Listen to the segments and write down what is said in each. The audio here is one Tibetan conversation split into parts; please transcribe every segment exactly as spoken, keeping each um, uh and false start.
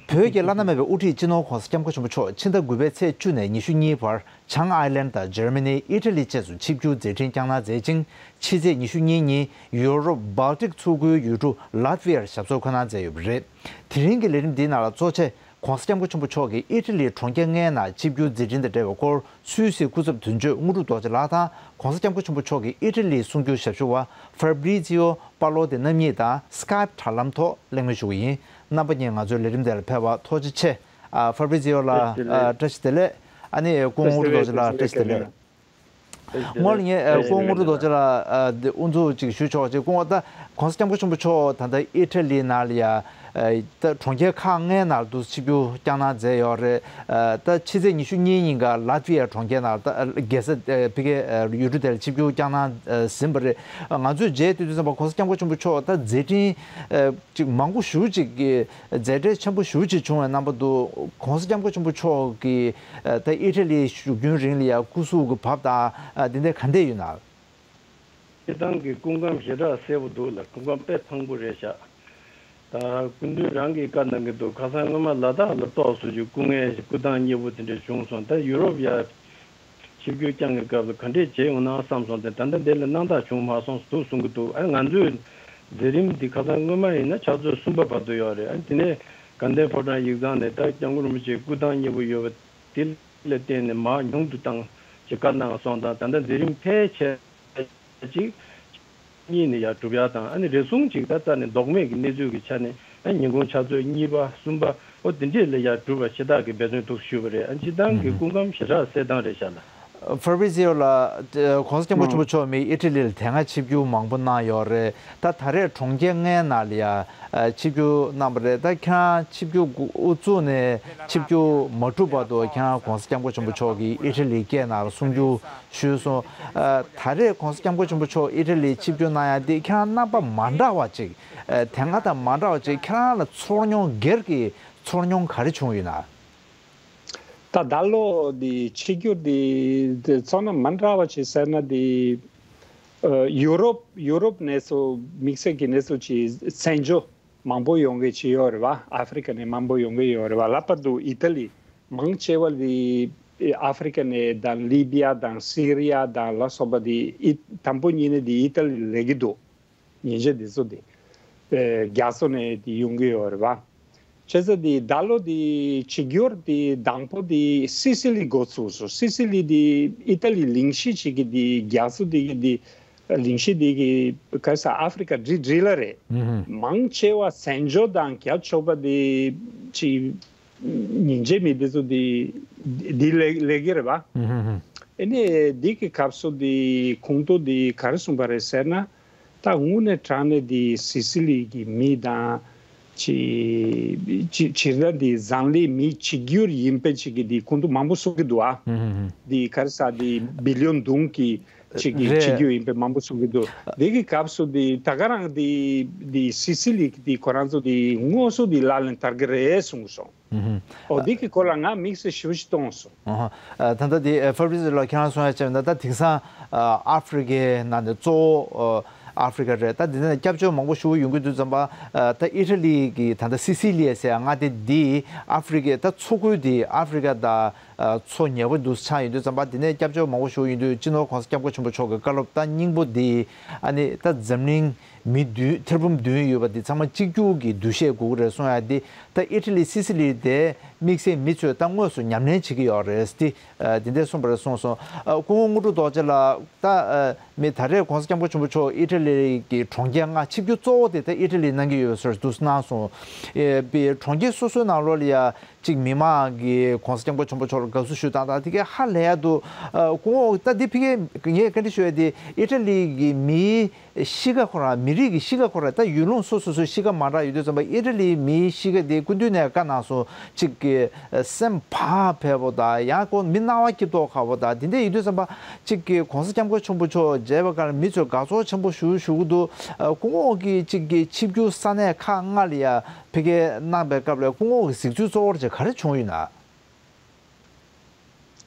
བོད་ཀྱི་བླ་ན་མེད་པའི་དབུ་ཁྲིད་སྤྱི་ནོར་༸གོང་ས་༸སྐྱབས་མགོན་ཆེན་པོ་མཆོག་ཕྱི་ཟླ་དགུ་པའི་ཚེས་བཅུ་ནས་ཉི་ཤུ་གཉིས་བར་བྱང་ཨའི་ལན་དང་འཇར་མ་ནི། ཨི་ཊ་ལི་བཅས་སུ་ཆིབས་བསྒྱུར་མཛད་འཕྲིན་བསྐྱངས་གནང་མཛད་ཅིང་། ཕྱི་ཚེས་ཉི་ཤུ་གཉིས་ཉིན་ཡུ་རོབ་སྦལ་ཏིག་མཚོ་ཁུལ་ཡུལ་གྲུ་ལཱ་ཏི་ཝི་ཡར་ཞབས་སོར་འཁོད་གནང་མཛད་ཡོད་པ་རེད། དེ་རིང་གི་ལས་རིམ་འདིའི་ནང་ལ་གཙོ་ཆེ་༸གོང་ས་༸སྐྱབས་མགོན་ཆེན་པོ་མཆོག་གིས་ཨི་ཊ་ལིའི་གྲོང་ཁྱེར་ལྔའི་ནང་ཆིབས་བསྒྱུར་མཛད་འཕྲིན་དང་འབྲེལ་བའི་སྐོར་སུད་སིའི་སྐུ་ཚབ་དོན་གཅོད་དངོས་གྲུབ་རྡོ་རྗེ་ལགས་དང་༸གོང་ས་༸སྐྱབས་མགོན་ཆེན་པོ་མཆོག་གི་ཨི་ཊ་ལིའི་གསུང་སྒྱུར་ཞབས་ཞུ་བ་ཕཱ་བྷི་རི་ཛི་ཨོ་པ་ལོ་ཏེ་རྣམ་གཉིས་དང་སི་ཀའེ་པི་དྲ་ལམ་ཐོག་གླེང་མོལ་ཞུ་གི་ཡིན། རྣམ་པ་གཉིས་ང་ཚོའི་ལས་རིམ་དེ་ལ་ཕེབས་པར་ཐུགས་རྗེ་ཆེ། ཨ། ཕཱ་བྷི་རི་ཛི་ཨོ་ལགས། བཀྲ་ཤིས་བདེ་ལེགས། ཨ་ནི་སྐུ་ངོ་དངོས་གྲུབ་རྡོ་རྗེ་ལགས། བཀྲ་ཤིས་བདེ་ལེགས། སྔོན་ལ་ངས་ཨ་སྐུ་ངོ་དངོས་གྲུབ་རྡོ་རྗེ་ལགས་ཨ་འདི་དབུ་འཛུགས་ཅིག་ཞུ་ཆོག་ཅིག་སྐུ་ངོ་ད་༸གོང་ས་༸སྐྱབས་མགོན་ཆེན་པོ་མཆོག་ད་ལྟ་ཨི་ཊ་ལི་ནང་ལ་ཡ་ཨ་ད་གྲོང་ཁྱེར་ཁག་ལྔའི་ནང་དུ་ཆིབས་བསྒྱུར་བསྐྱངས་གནང་མཛད་ཡོད་རེད། ཨ་ད་ཕྱི་ཚེས་ཉི་ཤུ་གཉིས་ཉིན་ཀ་ལཱ་ཏི་ཝི་ཡ་གྲོང་ཁྱེར་ནང་ད་རྒྱལ་ས་ཨ་ཕ་གིའི་ཨ་ཡུལ་གྲུ་དེ་ལ་ཆིབས་བསྒྱུར་བསྐྱངས་གནང་ཨ་ཟིན་པ་རེད། ང་ཚོས་མཇལ་དུས་དུས་ཙམ་པ་༸གོང་ས་༸སྐྱབས་མགོན་ཆེན་པོ་མཆོག་ད་མཛད་འཕྲིན་ཨ་ཅིག་མང་པོ་ཞེ་པོ་ཅིག་གི་མཛད་བྲེལ་ཆེན་པོ་ཞེ་པོ་ཅིག་བྱུང་བའི་རྣམ་པ་འདུག ༸གོང་ས་༸སྐྱབས་མགོན་ཆེན་པོ་མཆོག་གིས་ད་ཨི་ཊ་ལིའི་བཞུགས་རྒྱུན་རིང་ལ་ཡང་སྐུ་གཟུགས་ཀྱི་བབས་དང་དེ་འདྲ་ག་འདྲ་ཡོད་ན། སྤྱིར་བཏང་གི་སྐུ་ཁམས་ཞེ་དྲག་གསལ་པོ་འདུག་ལ། སྐུ་ཁམས་དཔེ་ཐང་པོ་རེད་ཤག་ད་སྐུ་མདུན་རང་གིས་བཀའ་གནང་གི་འདུག་ཁ་སང་སྔོན་མ་ལ་དྭགས་ལ་ཏོག་ཙམ་ཅིག་སྐུ་ངལ་སྐུ་ཐང་མཉེས་པོ་དེ་འདྲ་བྱུང་སོང་། ད་ཡུ་རོབ་ཡར་ཆིབས་བསྒྱུར་བསྐྱངས་ཀྱི་སྐབས་ལ་ག་འདྲས་བྱས་ཡོང་ན་བསམ་སོང་སྟེ། ད་ལྟ་འདི་ལ་སྣང་དག་བྱུང་མ་སོང་འདུག་གསུང་གི་འདུག་ཨ་ང་ཚོའི་མཛད་རིམ་འདི་ཁ་སང་སྔོན་མ་ཡིན་ན་ཕྱག་ཚོད་གསུམ་པ་བར་དུ་ཡོད་རེད། ཨ་དེ་ནས་དགའ་ལྡན་ཕོ་བྲང་ཡིག་ཚང་ནས་ད་སྐྱབས་མགོན་རིན་པོ་ཆེ་སྐུ་ཐང་མཉེས་པོ་ཡོད་པ་དེ་ལ་བརྟེན་ནས་མར་ཉུང་དུ་བཏང་ཅེས་བཀའ་གནང་སོང་དང་། ད་ལྟ་མཛད་རིམ་ཕལ་ཆེར་ཅིག་གཉིས་ནས་ཡར་སྒྲུབ་ཡག་དང་། ཨ་ནི་རེ་ཟུང་ཅིག་ད་རྩ་ནས་ལྡོག་མེད་ཀྱི་གནས་ཚུལ་གྱི་ཆ་ནས་ཨ་ཉིན་གུང་ཕྱག་ཚོད་གཉིས་པ་གསུམ་པ་ཨོ་དེ་འདྲས་ལ་ཡར་སྒྲུབ་པ་ཞེ་དྲག་གི་འབད་བརྩོན་འདུག་ཞུས་པ་རེད། ཨ་སྤྱིར་བཏང་གི་སྐུ་ཁམས་ཞེ་དྲག་གསལ་ཐང་རེད་ཤག་ལ། ཕར་བི་ཟི་ཡོ་ལ། ཨ་༸གོང་ས་༸སྐྱབས་མགོན་ཆེན་པོ་མཆོག་མི་ཨི་ཊ་ལི་ལ་དེ་སྔ་ཆིབས་བསྒྱུར་མང་པོ་གནང་ཡོད་རེད། ད་ད་རེས་གྲོང་ཁྱེར་ལྔའི་ནང་ལ་ཡ་ཨ་ཆིབས་བསྒྱུར་གནང་བ་རེད། ད་ཁྱེད་རང་ཆིབས་བསྒྱུར་དབུ་བཙུགས་ནས་ཆིབས་བསྒྱུར་མ་གྲུབ་བར་དུ་ཁྱེད་རང་༸གོང་ས་༸སྐྱབས་མགོན་ཆེན་པོ་མཆོག་གིས་ཨི་ཊ་ལི་སྐད་ནང་ལ་གསུང་བསྒྱུར་ཞུས་སོང་། ཨ་ད་རེས་༸གོང་ས་༸སྐྱབས་མགོན་ཆེན་པོ་མཆོག་ཨི་ཊ་ལི་ཆིབས་བསྒྱུར་གནང་ཡ་འདི་ཁྱེད་རང་རྣམ་པ་མ་འདྲ་བ་ཅིག་ཨ་དེ་སྔ་དང་མ་འདྲ་བ་ཅིག་ཁྱེད་རང་ལ་ཚོར་མྱོང་སྒེར་གྱི་ཚོར་མྱོང་ག་རེ་བྱུང་ཡོད་ན། ད་ད་ལོ་འདི་ཆིབས་བསྒྱུར་འདི་འདི་ཚོར་སྣང་མ་འདྲ་བ་ཅིག་ཟེར་ན་འདི་ཨ་ཡུ་རོབ་ཡུ་རོབ་ནས་སུ་དམིགས་བསལ་གྱི་གནས་ཚུལ་ཅིག་མཚན་བརྗོད་མང་པོ་ཡོང་གི་ཅིག་ཡོད་རེད་བ། ཨ་ཧྥི་རི་ཀ་ནས་མང་པོ་ཡོང་གི་ཡོད་རེད་བ། ལྷག་པར་དུ་ཨི་ཏ་ལི་མང་ཆེ་བ་འདི་ཨ་ཧྥི་རི་ཀ་ནས་དང་ལི་བི་ཡ་དང་སི་རི་ཡ་དང་ལ་སོགས་པ་འདི་ཨི་དང་པོ་ཉིད་ནས་འདི་ཨི་ཏ་ལི་སླེབས་ཀྱི་འདུག་ཉིན་བྱེད་འདི་ཚོ་འདི་ཨེ་རྒྱ་མཚོ་ནས་འདི་ཡོང་གི་ཡོད་རེད་བ། བྱས་ཙང་འདི་ད་ལོ་འདི་ཆིབས་བསྒྱུར་འདི་དང་པོ་འདི་སི་སི་ལི་འགོ་ཚུགས་སོང་། སི་སི་ལི་འདི་ཨི་ཏ་ལི་གླིང་གཞི་ཅིག་གི་འདི་རྒྱ་མཚོ་འདི་གི་འདི་གླིང་གཞི་འདི་གི་ག་ས་ཨ་ཧྥི་རི་ཀ་འབྲི་འབྲི་ལ་རེད། ཨུ་ཧུམ། མང་ཆེ་བ་མཚན་བརྗོད་དང་རྒྱབ་ཕྱོགས་པ་འདི་ཅིག་ཉིན་བྱེད་མི་འདི་ཚོ་འདི་འདི་ལས་ལས་ཀྱི་རེད་བ། ཨུ་ཧུ་ཧུ། ཨེ་ནས་འདི་གི་སྐབས་སུ་འདི་ཁོང་ཚོ་འདི་ག་རེ་གསུངས་པ་རེད་ཟེར་ན། ད་དངོས་གནས་དྲང་གནས་འདི་སི་སི་ལི་གི་མི་དང་ཅི་ཅི་ཕྱིར་ན་འདི་ཟངས་ལིའི་མི་ཆིབས་བསྒྱུར་ཡིན་པའི་ཅིག་གི་འདི་ཁོང་ཚོ་མང་པོ་གསུང་གི་འདུག་ཨ། ཨུ་ཧུ་ཧུ། འདི་ག་རེ་ཟ་འདི་བི་ལི་ཡོན་བདུན་གི་ཅིག་གི་རེད། ཆིབས་བསྒྱུར་ཡིན་པའི་མང་པོ་གསུང་གི་འདུག་འདི་གི་སྐབས་སུ་འདི་ད་ག་རང་འདི་འདི་སི་སི་ལི་འདི་ཁོ་རང་ཚོ་འདི་དངོས་སུ་འདི་ལག་ལེན་བསྟར་གི་རེད་གསུངས་སོང་། ཨོ་འདི་གི་སྐོར་ལ་ང་དམིགས་བསལ་ཞུ་ཞིག་གཏོང་སོང་། ཨ་ད་ལྟ་འདི་ཕར་བི་ཟི་ལ་ཁྱེད་རང་གསུང་ཡ་བྱས་ན་ད་དེང་སང་ཨ་ཧྥི་རི་ཀའི་ནང་ནས་གཙོ་བོ་ཨ་ཧྥི་རི་ཀ་རེད། ད་འདི་ནས་སྐྱབས་བཅོལ་མང་པོ་ཞེ་པོ་ཡོང་གི་འདུག་ཙམ་པ་ཨ་ད་ཨི་ཊ་ལི་གི་ད་ལྟ་སི་སི་ལི་ཡ་ཟེར་ཡ་མངའ་སྡེ་འདི་ཨ་ཧྥི་རི་ཀའི་ད་མཚོ་ཁུལ་འདི་ཨ་ཧྥི་རི་ཀ་དང་ཨ་མཚོ་ཉེ་བོ་འདུག་ཆགས་ཡོང་དུས་ཙམ་པ་འདི་ནས་སྐྱབས་བཅོལ་མང་པོ་ཞེ་པོ་ཡོང་དུས་སྤྱི་ནོར་༸གོང་ས་༸སྐྱབས་མགོན་ཆེན་པོ་མཆོག་གི་བཀའ་སློབ་ད་སྙིང་པོ་འདི་ཨ་ནི་ད་འཛམ་གླིང་མི་བདུན་ཐེར་འབུམ་བདུན་ཡོད་པ་འདི་ཚང་མ་གཅིག་གྱུར་གྱི་འདུ་ཤེས་དགོས་ཀྱི་རེད་གསུང་ཡ་འདི་ད་ཨི་ཊ་ལི་སི་སི་ལི་དེ་དམིགས་བསལ་མི་ཚོས་ད་དངོས་སུ་ཉམས་ལེན་བྱེད་ཀྱི་ཡོད་རེད་འདི་ཨ་འདི་འདྲས་གསུངས་པ་རེད་གསུངས་སོང་། ཨ་སྐུ་ངོ་དངོས་གྲུབ་རྡོ་རྗེ་ལགས་ད་ཨ་མི་ད་རེས་༸གོང་ས་༸སྐྱབས་མགོན་ཆེན་པོ་མཆོག་ཨི་ཊ་ལི་གི་གྲོང་ཁྱེར་ལྔ་ཆིབས་བསྒྱུར་གཙོ་བོ་དེ་ད་ཨི་ཊ་ལི་གནང་གི་ཡོད་པའི་བཟོ་འདྲ་འདུག་གནང་སོང་། ཨེ་པའི་གྲོང་ཁྱེར་སོ་སོའི་ནང་ལོགས་ལ་ཡ། གཅིག་མི་མང་གིས་༸གོང་ས་༸སྐྱབས་མགོན་ཆེན་པོ་མཆོག་ལ་དགའ་བསུ་ཞུས་དང་དང་དེ་གའི་ཧ་ལས་ཡ་འདུག་ཨ་སྐུ་ངོ་ད་འདི་ཕ་གིའི་ངས་བཀའ་འདྲི་ཞུ་ཡ་དེ་ཨི་ཊ་ལི་གི་མིའི་གཤིས་ཀ་ཁོ་རང་མི་རིགས་ཀྱི་གཤིས་ཀ་ཁོ་རང་ད་ཡུལ་ལུང་སོ་སོ་སོའི་གཤིས་ཀ་མ་འདྲ་ཡོད་དུས་ཙམ་པ་ཨི་ཊ་ལིའི་མིའི་གཤིས་ཀ་དེ་སྐུ་མདུན་ནས་བཀའ་གནང་སོང་གཅིག་གི་སེམས་བག་ཕེབས་པོ་དང་ཡང་ཁོ་མི་སྣང་བ་སྐྱིད་མདོག་ཁ་པོ་དང་དེ་འདྲ་ཡོད་དུས་ཙམ་པ་གཅིག་གི་༸གོང་ས་༸སྐྱབས་མགོན་ཆེན་པོ་མཆོག་མཇལ་བའི་སྐབས་ལ་མི་ཚོས་དགའ་ཚོར་ཆེན་པོ་ཞུ་ཞུ་གི་འདུག་ཨ་སྐུ་ངོ་གི་གཅིག་གི་ཆིབས་བསྒྱུར་ས་གནས་ཁག་ལྔ་ལ་ཡ། ཕ་གིར་གནང་པའི་སྐབས་ལ་སྐུ་ངོ་གི་གཟིགས་ཚུལ་གཙོ་བོར་ཅིག་ག་རེ་བྱུང་ཡོད་ན།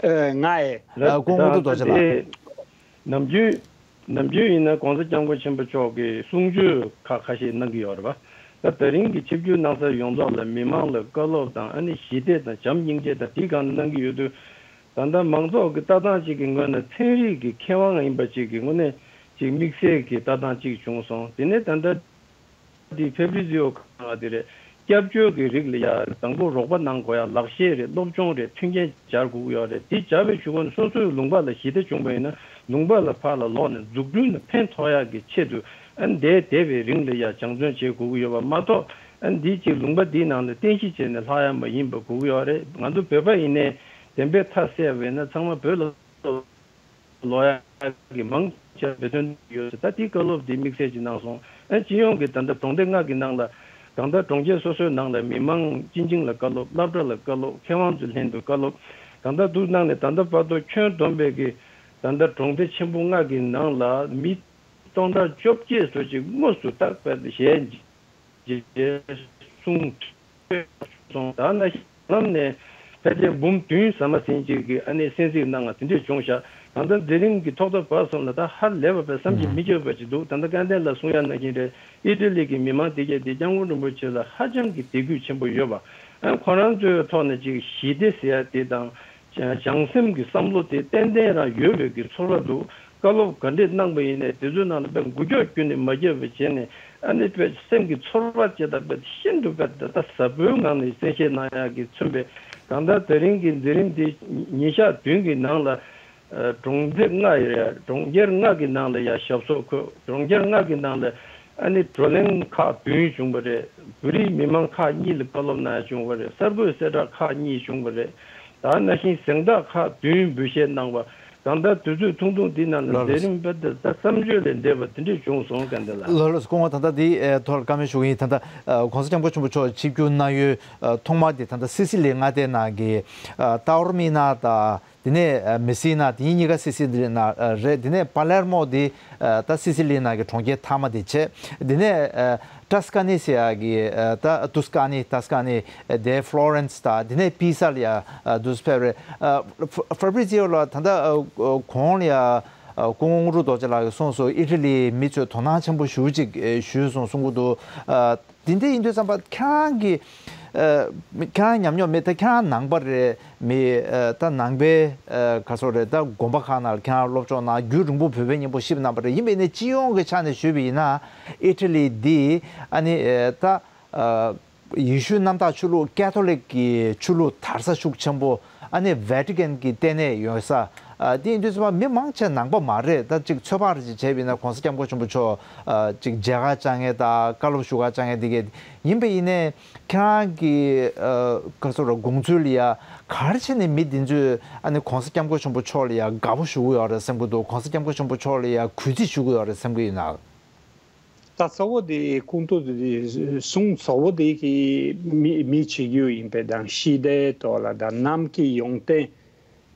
ཨེ་ང་ཨེ། ཨ་སྐུ་ངོ་དངོས་གྲུབ་རྡོ་རྗེ་ལགས། ནམ་རྒྱུན་ནམ་རྒྱུན་ཡིན་ན་༸གོང་ས་༸སྐྱབས་མགོན་ཆེན་པོ་མཆོག་གིས་གསུང་ཆོས་ཁག་ཁ་ཤས་གནང་གི་ཡོད་རེད་པ། ད་ད་རིང་གི་ཆིབས་བསྒྱུར་གནང་ས་ཡོངས་རྫོགས་ལ་མི་མང་ལ་བཀའ་སློབ་དང་ཨ་ནི་ཞི་བདེ་དང་བྱམས་སྙིང་རྗེ་དང་དེའི་སྒང་ནས་གནང་གི་ཡོད་དུས། ད་ལྟ་མང་ཚོགས་ཀྱི་ལྟ་སྟངས་གཅིག་གི་ངོས་ནས་ཚན་རིག་གི་མཁས་དབང་ཡིན་པ་གཅིག་གི་ངོས་ནས་གཅིག་དམིགས་བསལ་གྱི་ལྟ་སྟངས་གཅིག་བྱུང་སོང་། དེ་ནས་ད་ལྟ་འདི་ཕེབ་རི་ཛི་ཡོ་གང་ལ་དེ་རེད། སྐྱབས་བཅོལ་གྱི་རིགས་ལ་ཡ་དང་པོ་རོགས་པ་གནང་དགོས་ཡ་ལག་ཤེས་རེད། སློབ་སྦྱོང་རེད། མཐུན་རྐྱེན་སྦྱར་དགོས་ཀྱི་ཡོད་རེད། དེ་སྦྱར་བའི་གཞུག་གུ་ནས་སོ་སོའི་ལུང་པ་ལ་ཞི་བདེ་བྱུང་པ་ཡིན་ན་ལུང་པ་ལ་ཕར་ལ་ལོག་ནས་འཛུགས་སྐྲུན་ལ་ཕན་ཐོགས་ཡག་གི་ཆེད་དུ་ཨ་ནི་འདས་འདས་པའི་རིང་ལ་ཡ་སྦྱང་བརྩོན་བྱེད་དགོས་ཀྱི་ཡོད་པ་མ་གཏོགས། ཨ་ནི་འདི་གཅིག་ལུང་པ་འདིའི་ནང་ལ་རྟེན་གཞི་བྱས་ནས་ལྷག་ཡ་མ་ཡིན་པ་དགོས་ཀྱི་ཡོད་རེད། ང་ཚོ་བོད་པ་ཡིན་ནའི་བདེན་པའི་མཐའ་གསལ་བས་ན་ཚང་མ་བོད་ལ་ལོག་ཡག་གི་མང་ཆེ་བའི་དོན་ཡོད་ཟེར། ད་དེའི་བཀའ་སློབ་དེ་དམིགས་བསལ་ཅིག་གནང་སོང་། ཨ་སྤྱི་ཡོངས་ཀྱི་ད་ལྟ་གྲོང་སྡེ་ལྔ་གི་ནང་ལ་གང་ལྟར་གྲོང་ཁྱེར་སོ་སོའི་ནང་ལ་མི་མང་སྤྱི་འཆིང་ལ་བཀའ་སློབ། སློབ་གྲྭ་ལ་བཀའ་སློབ། མཁས་དབང་ཚོའི་ལྷན་དུ་བཀའ་སློབ། གང་ལྟར་འདུག་གནང་ནས་ད་ལྟ་བར་དུ་ཁྱོན་བསྡོམས་པའི་གི་ད་ལྟ་གྲོང་སྡེ་ཆེན་པོ་ལྔ་གི་ནང་ལ་མི་སྟོང་ཕྲག་བཅོ་བརྒྱད་ཙམ་ཅིག་དངོས་སུ་རྟག་པར་ཞལ་མཇལ་གསུང་ཐོས་སོང་། ད་ནང་བཞིན་ལམ་ནས་ཕལ་ཆེར་འབུམ་བདུན་ཟ་མ་ཟིན་ཅིག་གིས་ཨ་ནི་གསན་གཟིགས་གནང་བ་དེ་འདྲས་བྱུང་ཤག་གང་ལྟར་མཛད་རིམ་གྱི་ཐོག་མཐའ་བར་གསུམ་ལ་ད་ཧ་ལས་པ་བས་བསམ་གྱིས་མི་ཁྱབ་པ་ཅིག་འདུག་ད་ལྟ་སྐལ་ལྡན་ལགས་གསུང་ཡ་ནང་བཞིན་རེད། ཨི་ཊ་ལི་གི་མི་མང་དེ་གས་དེ་སྐྱབས་མགོན་རིན་པོ་ཆེ་ལ་ཧ་ཅང་གི་དད་གུས་ཆེན་པོ་ཡོད་པ། ཨ་ཁོ་རང་ཚོའི་ཐོག་ནས་ཅིག་ཞི་བདེ་ཟེར་ཡ་དེ་དང་། བྱང་སེམས་ཀྱི་བསམ་བློ་དེ་ཏན་ཏན་རང་ཡོད་པའི་གི་ཚོར་བ་འདུག་བཀའ་སློབ་ག་འདྲས་གནང་པ་ཡིན་ནའི་དེ་ཚོའི་ནང་ལ་དཔེ་འགུལ་སྐྱོད་ཁྱོན་ནས་མ་བརྒྱབ་པ་བྱས་ནས་ཨ་ནི་དཔེ་སེམས་ཀྱི་ཚོར་བ་བཅས་དང་དཔེ་ཤིན་ཏུ་དཔེ་ད་ཟབ་པོའི་ངང་ནས་གསལ་བཤད་གནང་ཡག་གི་མཚོན་པའི། གང་ལྟར་དེ་རིང་གི་མཛད་རིམ་འདི་ཉིན་ཞག་བདུན་གྱི་ནང་ལ་ཨ་གྲོང་སྡེ་ལྔ་ཡི་རེད། གྲོང་ཁྱེར་ལྔ་གི་ནང་ལ་ཡ་ཞབས་སོར་འཁོད། གྲོང་ཁྱེར་ལྔ་གི་ནང་ལ་ཨ་ནི་བགྲོ་གླེང་ཁག་བདུན་བྱུང་བ་རེད། བོད་རིགས་མི་མང་ཁག་གཉིས་ལ་བཀའ་སློབ་གནང་ཡ་བྱུང་བ་རེད། གསར་འགོད་གསལ་བསྒྲགས་ཁག་གཉིས་བྱུང་བ་རེད། ད་ནང་བཞིན་གཟེངས་རྟགས་ཁག་བདུན་འབུལ་བཞེས་གནང་བ། གང་ལྟར་དུས་ཚོད་ཐུང་ཐུང་འདི་ནང་ལ་ལགས་ལགས། མཛད་རིམ་དཔེ་ད་བསམ་བརྗོད་ལས་འདས་པ་དེ་འདྲས་བྱུང་སོང་། སྐལ་ལྡན་ལགས། ལགས་ལགས། སྐུ་ངོ་ད་ལྟ་འདི་ཨེ་ཐོག་ལ་བཀའ་མོལ་ཞུ་གི་ཡིན། ད་ལྟ་ཨ་༸གོང་ས་༸སྐྱབས་མགོན་ཆེན་པོ་མཆོག་ཆིབས་བསྒྱུར་གནང་ཡུལ་ཨ་ཐོག་མ་དེ་ད་ལྟ་སི་སི་ལི་མངའ་སྡེའི་ནང་གི་ཨ་ཏཱ་ཨོར་མི་ན་དང་། དེ་ནས་ཨ་མེ་སི་ན། དེ་གཉིས་ཀ་སི་སི་ལི་ན་ཨ་རེད། དེ་ནས་པ་ལེར་མོ་དེ་ཨ་ད་སི་སི་ལི་ནང་གི་གྲོང་ཁྱེར་མཐའ་མ་དེ་བྱས། དེ་ནས་ཨ་ཏ་སི་ཀ་ནི་ཟེར་ཡག་གི་ཨ་ད་ཏུ་སི་ཀ་ནི། ཏ་སི་ཀ་ནི་ཨ་དེ་ཕློ་རེན་སི་དང་། དེ་ནས་པི་ས་ལ་ཡ་ཨ་དུ་སི་ཕེབས་རེད། ཨ་ཕ་ཕ་བྷི་རི་ཛི་ཡོ་ལགས་ད་ལྟ་ཨ་གོང་ལ་ཡ་ཨ་སྐུ་ངོ་དངོས་གྲུབ་རྡོ་རྗེ་ལགས་ཀྱིས་གསུངས་སོང་། ཨི་ཊ་ལིའི་མི་ཚོས་དོ་སྣང་ཆེན་པོ་ཞེ་པོ་ཅིག་ཨ་ཞུས་སོང་གསུང་གི་འདུག་ཨ་དེ་འདྲ་ཡིན་དུས་ཙམ་པ་ཁྱེད་རང་གི་ཨ་ཁྱེད་རང་ཉམས་མྱོང་མེད། ད་ཁྱེད་རང་ནང་པ་རེད། མི་ཨ་ད་ནང་པའི་ཨ་ག་ཚོད་རེད། ད་དགོན་པ་ཁག་ནང་ལ་ཁྱེད་རང་སློབ་སྦྱོང་གནང་། རྒྱུན་རིང་པོ་བོད་པའི་སྙིང་པོ་གཤིབ་གནང་བ་རེད། ཡིན་པས་ནི་སྤྱི་ཡོངས་ཀྱི་ཆ་ནས་ཞུས་པ་ཡིན་ན་ཨི་ཊ་ལི་འདི་ཨ་ནི་ཨ་ད་ཨ་ཡེ་ཤུའི་གནམ་བདག་ཆོས་ལུགས་ཀེ་ཐོ་ལིག་གི་ཆོས་ལུགས་དར་ས་ཤུགས་ཆེན་པོ། ཨ་ནི་ཝེ་ཊི་ཀན་གྱི་ལྟེ་གནས་ཡོད་ས། ཨ་དེ་ཡིན་དུས་ཙམ་པ་མི་མང་ཆེ་ནང་པ་མ་རེད། ད་ཅིག་ཚོད་དཔག་རེ་ཅིག་བྱས་པ་ཡིན་ན་༸གོང་ས་༸སྐྱབས་མགོན་ཆེན་པོ་མཆོག་ཨ་ཅིག་མཇལ་ཁ་བཅར་མཁན་དང་བཀའ་སློབ་ཞུ་ག་བཅར་མཁན་དེ་གས་ཡིན་པ་ཡིན་ནའི། ཁྱེད་རང་གི་ཨ་ག་ཚོད་རེད། དགོངས་ཚུལ་ལ་ཡ་ག་རེ་བྱས་ནས་མི་འདི་ཚོས་ཨ་ནི་༸གོང་ས་༸སྐྱབས་མགོན་ཆེན་པོ་མཆོག་ལ་ཡ་དགའ་པོ་ཞུ་གི་ཡོད་རེད་བསམ་གྱི་འདུག ༸གོང་ས་༸སྐྱབས་མགོན་ཆེན་པོ་མཆོག་ལ་ཡ་གུས་བརྩི་ཞུ་གི་ཡོད་རེད་བསམ་གྱི་ཡོད་ན། ད་གཙོ་བོ་དེ་ཁོང་ཚོ་དེ་གསུང་གཙོ་བོ་དེ་གི་མི་མི་བྱེད་རྒྱུ་ཡིན་པས་དང་། ཞི་བདེ་ཐོག་ལ་དང་། ནམ་མཁའི་ཡོན་ཏན་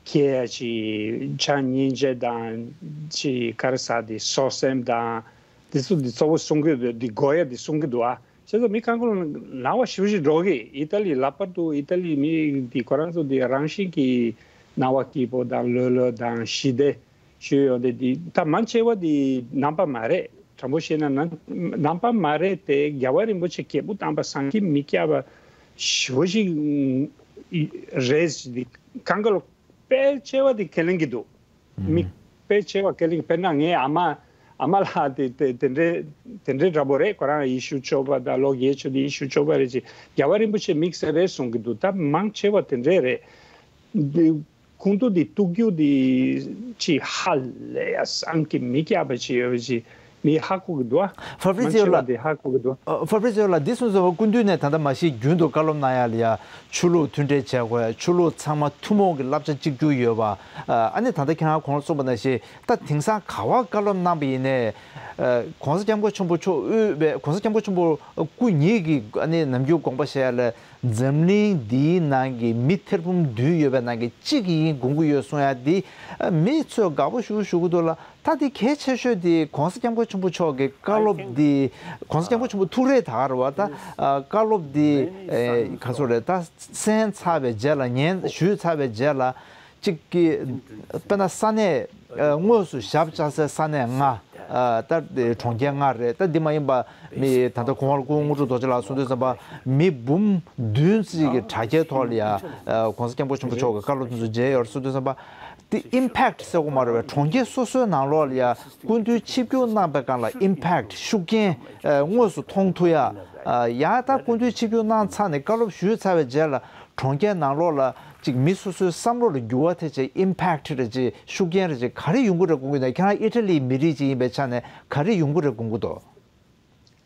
ཁྱེད་ཀྱི་ཆ་སྙིང་རྗེ་དང་། ཅི་ག་རེ་ཟ། དེ་གསོད་སེམས་དང་། དེ་ཚོ་དེ་གཙོ་བོ་གསུང་གི་འདུག་དེ་དགོས་ཡ་དེ་གསུང་གི་འདུག་ཨ། བྱས་ཙང་མི་གང་ག་ལ་སྣང་བ་ཞེ་པོ་ཞིག་འགྲོ་གི། ཨི་ཏ་ལི་ལྷག་པར་དུ་ཨི་ཏ་ལི་མི་དེ་ཁོ་རང་ཚོ་དེ་རང་བཞིན་གྱི་སྣང་བ་སྐྱིད་པོ་དང་། ལྷོད་ལྷོད་དང་། ཞི་བདེ་ཞུ་ཡོང་དེ། དེ་ད་མང་ཆེ་བ་དེ་ནང་པ་མ་རེད། དྲང་པོ་བཤད་ན་ནང་ནང་པ་མ་རེད་དེ། རྒྱལ་བ་རིན་པོ་ཆེ་གད་མོ་བཏང་བ་བསམ་གྱིས་མི་ཁྱབ་པ་ཞེ་པོ་ཞིག་རེད། དེ་གང་ག་ལ་དཔེ་ཆེ་བ་དེ་ཁས་ལེན་གྱི་འདུག་མི་དཔེ་ཆེ་བ་ཁས་ལེན་གྱི། དཔེར་ན་ངའི་ཨ་མ། ཨ་མ་ལགས་དེ་དེ་དེ་འདྲའི་དེ་འདྲའི་འདྲ་པོ་རེད། ཁོ་རང་ཡེ་ཤུ་ཆོས་པ་དང་། ལོ་རྒས་ཆོག་དེ་ཡེ་ཤུ་ཆོས་པ་རེད་ཅེས། རྒྱལ་བ་རིན་པོ་ཆེ་དམིགས་བསལ་རེད་གསུང་གི་འདུག་ད་མང་ཆེ་བ་དེ་འདྲས་རེད། དེ་ཁོང་ཚོ་དེ་གཏུག་རྒྱུ་དེ་ཅིག་ཧ་ལས་ཡ་བསམ་གྱིས་མི་ཁྱབ་པ་ཅིག་ཡོད་པ་ཅིག་མི་ཧ་གོ་གི་འདུག་ཨ། ཕ་བྷི་རི་ཛིའོ་ལགས། མང་ཆེ་བ་དེ་ཧ་གོ་གི་འདུག་ཨ། ཕ་བྷི་རི་ཛིའོ་ལགས། འདི་སོང་ཙང་སྐུ་མདུན་ནས་ད་ལྟ་མ་གཞི་རྒྱུན་དུ་བཀའ་སློབ་གནང་ཡ་ལ་ཡ། ཆོས་ལུགས་མཐུན་འབྲེལ་བྱེད་དགོས། ཆོས་ལུགས་ཚང་མ་ཐུན་མོང་གི་བསླབ་བྱ་གཅིག་གྱུར་ཡོད་པ། ཨ་ནི་ད་ལྟ་ཁྱེད་རང་གོང་ལ་གསུངས་པ་ནང་བཞིན། ད་དེང་སང་ག་པར་བཀའ་སློབ་གནང་པ་ཡིན་ནའི། ཨ་༸གོང་ས་༸སྐྱབས་མགོན་ཆེན་པོ་མཆོག་དབུས་པའི། ༸གོང་ས་༸སྐྱབས་མགོན་ཆེན་པོ་སྐུ་ཉིད་ཀྱིས་ཨ་ནི་ནམ་རྒྱུན་དགོངས་པ་བཞེས་ཡ་ལ། འཛམ་གླིང་འདིའི་ནང་གི་མི་ཐེར་འབུམ་བདུན་ཡོད་པའི་ནང་གི་གཅིག་ཡིན་དགོངས་ཀྱི་ཡོད་གསུང་ཡ་འདི། ཨ་མི་ཚོས་དགའ་པོ་ཞེ་པོ་ཞུ་གི་འདུག་ལ། ད་དེ་གལ་ཆེ་ཤོས་དེ་༸གོང་ས་༸སྐྱབས་མགོན་ཆེན་པོ་མཆོག་གི་བཀའ་སློབ་དེ། ༸གོང་ས་༸སྐྱབས་མགོན་ཆེན་པོ་ཐུགས་རེ་ད་ག་རེད་བ། ད་ཨ་བཀའ་སློབ་དེ་ཨེ་ག་ཚོད་རེད། ད་གསན་ཚར་བའི་རྗེས་ལ། ཉན་ཞུས་ཚར་བའི་རྗེས་ལ། གཅིག་གི་དཔེར་ན་ས་གནས་ཨ་དངོས་སུ་ཞབས་བཅགས་སའི་ས་གནས་ལྔ། ཨ་ད་དེ་གྲོང་ཁྱེར་ལྔ་རེད། ད་འདི་མ་ཡིན་པ་མི་ད་ལྟ་གོང་བར་སྐུ་ངོ་དངོས་གྲུབ་རྡོ་རྗེ་ལགས་གསུངས་དུས་ཙམ་པ་མི་འབུམ་བདུན་ཙམ་གྱི་དྲ་རྒྱའི་ཐོག་ལ་ཡ་ཨ་༸གོང་ས་༸སྐྱབས་མགོན་ཆེན་པོ་མཆོག་གི་བཀའ་སློབ་དེ་ཚོ་མཇལ་ཡོད་རེད་གསུངས་དུས་ཙམ་པ། དེ་ཨིམ་ཕེག་ཊི་ཟེར་དགོས་མ་རེད་པས། གྲོང་ཁྱེར་སོ་སོའི་ནང་ལོགས་ལ་ཡ་སྐུ་མདུན་ཆིབས་བསྒྱུར་གནང་པའི་སྒང་ལ་ཨིམ་ཕེག་ཊི་ཤུགས་རྐྱེན་ཨ་དངོས་སུ་མཐོང་ཐུབ་ཡ། ཨ་ཡ་ད་སྐུ་མདུན་ཆིབས་བསྒྱུར་གནང་ཚར་ནས་བཀའ་སློབ་ཞུས་ཚར་བའི་རྗེས་ལ་གྲོང་ཁྱེར་ནང་ལོགས་ལ་ཅིག་མི་སོ་སོའི་བསམ་བློ་ལ་འགྱུར་བ་ཐེབས་བྱས་ཨིམ་ཕེག་ཊི་རེད་ཅེས་ཤུགས་རྐྱེན་རེད་ཅེས་ག་རེ་ཡོང་གི་རེད་དགོངས་ཀྱི་འདུག་ཁྱེད་རང་ཨི་ཊ་ལིའི་མི་རིགས་ཅིག་ཡིན་པའི་ཆ་ནས་ག་རེ་ཡོང་གི་རེད་དགོངས་ཀྱི་འདུག་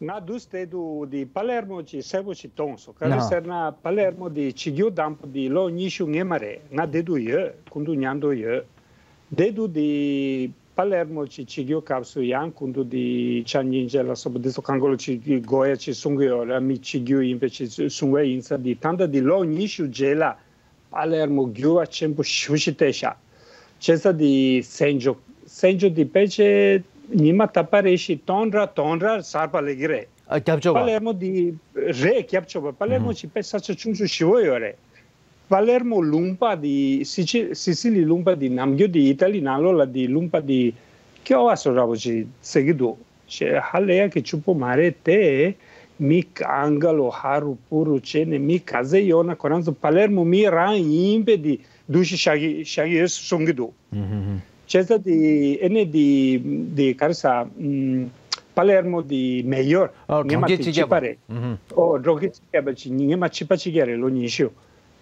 ང་འདུག་སེ་བསྡད་འདུག་དེ་པ་ལེར་མོ་ཅིག་གསལ་པོ་ཞིག་མཐོང་སོང་། ག་རེ་ཟེར་ན་པ་ལེར་མོ་དེ་ཆིབས་བསྒྱུར་དང་པོ་དེ་ལོ་ཉི་ཤུ་སྔོན་མ་རེད། ང་བསྡད་འདུག་ཡོད། སྐུ་མདུན་མཉམ་དུ་ཡོད། བསྡད་འདུག་དེ་པ་ལེར་མོ་ཅིག་ཆིབས་བསྒྱུར་སྐབས་སུ་ཡང་སྐུ་མདུན་དེ་ཕྱག་སྙིང་རྗེ་ལ་སོགས་པ་དེ་ཚོ་གང་ག་ལ་ཅིག་དགོས་ཡ་ཅིག་གསུང་གི་ཡོད་རེད། མི་ཆིབས་བསྒྱུར་ཡིན་པའི་ཅིག་གསུང་བ་ཡིན་ས་དེ་ད་ལྟ་དེ་ལོ་ཉི་ཤུ་རྗེས་ལ། པ་ལེར་མོ་འགྱུར་བ་ཆེན་པོ་ཞེ་པོ་ཞིག་བསྟན་ཤག་བྱས་ཙང་དེ་སན་ཇོ། སན་ཇོ་དེ་ཕལ་ཆེར་ཉི་མ་ད་པ་རེ་ཞིག་སྟོང་ཕྲག་སྟོང་ཕྲག་གསར་པ་སླེབས་ཀྱི་རེད། ཨ་རྒྱབ་ཕྱོགས་པ་པ་ལེར་མོ་དེ་རེད། རྒྱབ་ཕྱོགས་པ། པ་ལེར་མོ་ཞིག་དཔེ་ས་ཆ་ཆུང་ཆུང་ཞེ་པོ་ཡོད་རེད། པ་ལེར་མོ་ལུང་པ་དེ་སི་ཅི་སི་སི་ལི་ལུང་པ་དེ་ནམ་རྒྱུན་དེ་ཨི་ཏ་ལི་ནང་ལོགས་ལ་དེ་ལུང་པ་དེ་སྐྱོ་བ་བཟོ་འདྲ་པོ་ཞིག་ཟེར་གྱི་འདུག་ཞེས་ཧ་ལས་ཡག་གི་ཕྱུག་པོ་མ་རེད་དེ། མི་གང་ག་ལོ་ཧ་རུ་པུ་རུ་བྱས་ནས་མི་ག་ཚད་ཡོད་ན་ཁོ་རང་ཚོ་པ་ལེར་མོ་མི་རང་ཡིན་པའི་དེ་འདུ་ཤེས་བཞག་གི་བཞག་གི་ཡོད་གསུང་གི་འདུག་ཨུ་ཧུ་ཧུ། བྱས་ཙང་དེ་ཨེ་ནས་དེ་དེ་ག་རེ་ཟ་ཨུམ། པ་ལེར་མོ་དེ་མེ་ཡོར་ཨ་ངེད་མ་གྲོང་ཁྱེར་དེ་སྤྱི་ཁྱབ་པ་རེད། ཨུ་ཧུ། ཨོ་གྲོང་ཁྱེར་སྤྱི་ཁྱབ་པ་ཅིག་ངེད་མ་ཕྱི་པ་སྤྱི་ཁྱབ་རེད། ལོ་ཉི་ཤུ།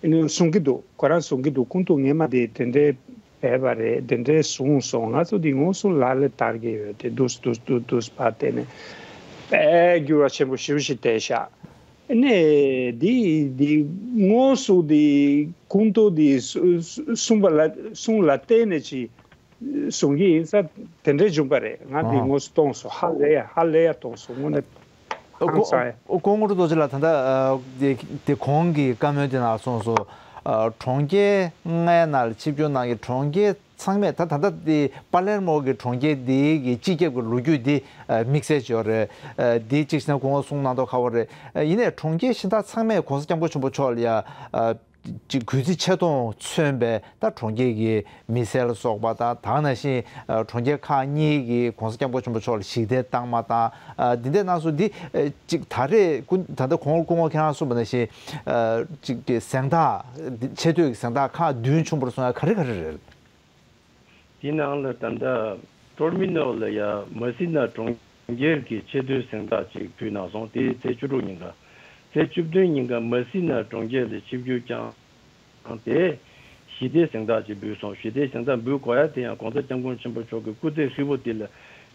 ཨ་ནི་གསུང་གི་འདུག་ཁོ་རང་གསུང་གི་འདུག་ཁོང་ཚོ་ངེད་མ་དེ་དེ་འདྲའི་བས་པ་རེད། དེ་འདྲའི་གསུངས་སོང་། ང་ཚོ་དེ་དངོས་སུ་ལག་ལེན་བསྟར་གྱི་ཡོད་དེ་འདུག་འདུག་འདུག་འདུག་པ་དེ་ནས་དཔེ་འགྱུར་བ་ཆེན་པོ་ཞེ་པོ་ཞིག་བསྟན་ཤག་ཨ་ནི་དེ་དེ་དངོས་སུ་དེ་ཁོང་ཚོ་དེ་གསུ་གསུ་གསུངས་པ་ལ་གསུང་ལ་བརྟེན་ནས་ཅིག་གསུང་གི་ཡིན་ས་དེ་འདྲས་བྱུང་པ་རེད། ང་དེ་ཨ་དངོས་སུ་མཐོང་སོང་། ཧ་ལས་ཡ་ཧ་ལས་ཡ་མཐོང་སོང་དངོས་གནས། ཨ་ཧང་སང་ཡ། ཨ་ཀོང་ཀོང་རྡོ་རྗེ་ལགས་ད་ལྟ་ཨ་དེ་དེ་གོང་གི་བཀའ་མོལ་དེ་ནང་གསུངས་སོང་། ཨ་གྲོང་ཁྱེར་ལྔའི་ནང་ལ་ཆིབས་བསྒྱུར་གནང་མཁན་གྲོང་ཁྱེར་ཚང་མས་ད་ད་ལྟ་དེ་པ་ལེར་མོ་གི་གྲོང་ཁྱེར་དེ་གི་སྤྱི་ཁྱབ་ཀྱི་ལོ་རྒྱུས་དེ་ཨ་དམིགས་བསལ་ཅིག་ཡོད་རེད། ཨ་དེ་གཅིག་བྱས་ན་གོང་འོག་གསུངས་གནང་མདོག་ཁ་པོ་རེད། ཨ་ཡིན་ནའི་གྲོང་ཁྱེར་གཞན་དག་ཚང་མས་གོང་ས་སྐྱབས་མགོན་ཆེན་པོ་མཆོག་ལ་ཡ་ཨ། ཅིག་གུས་བརྩི་ཆེ་མཐོང་མཚོན་པའི་ད་གྲོང་ཁྱེར་གྱི་མི་སེར་ལ་སོགས་པ་དང་དེ་ནང་བཞིན་ཨ་གྲོང་ཁྱེར་ཁག་གཉིས་ཀྱི་གོང་ས་སྐྱབས་མགོན་ཆེན་པོ་མཆོག་ལ་ཞིག་གདན་བཏང་མ་བཏང་ཨ་འདི་འདྲའི་སྣ་ཚོགས་འདི་ཨ་ཅིག་ད་རེས་སྐུ་ད་ལྟ་གོང་སྐུ་ངོ་ཁྱེད་རང་གསུངས་པ་ནང་བཞིན་ཨ་ཅིག་གི་གཟེངས་རྟགས་འདི་ཆེ་བསྟོད་ཀྱི་གཟེངས་རྟགས་ཁག་བདུན་བྱུང་བར་སོང་ཡ་ག་རེ་ག་རེ་རེད། དེའི་ནང་ལ་ད་ལྟ་ཊར་མི་ནལ་ལ་ཡ་མ་སི་ན་གྲོང་ཁྱེར་གྱི་ཆེ་བསྟོད་གཟེངས་རྟགས་ཅིག་ཕུལ་གནང་སོང་། དེ་ཚེས་བཅུ་དྲུག་ཉིན་ཀ་ཚེས་བཅུ་བདུན་ཉིན་ཀ་མ་སི་ན་གྲོང་ཁྱེར་ལ་ཆིབས་བསྒྱུར་བསྐྱངས་ཏེ་ཞི་བདེའི་གཟེངས་རྟགས་ཅིག་འབུལ་སོང་། ཞི་བདེའི་གཟེངས་རྟགས་འབུལ་དགོས་ཡ་དེ་ཡང་གོང་ས་སྐྱབས་མགོན་ཆེན་པོ་མཆོག་གི་སྐུ་ཚེ་ཧྲིལ་པོ་དེ་ལ་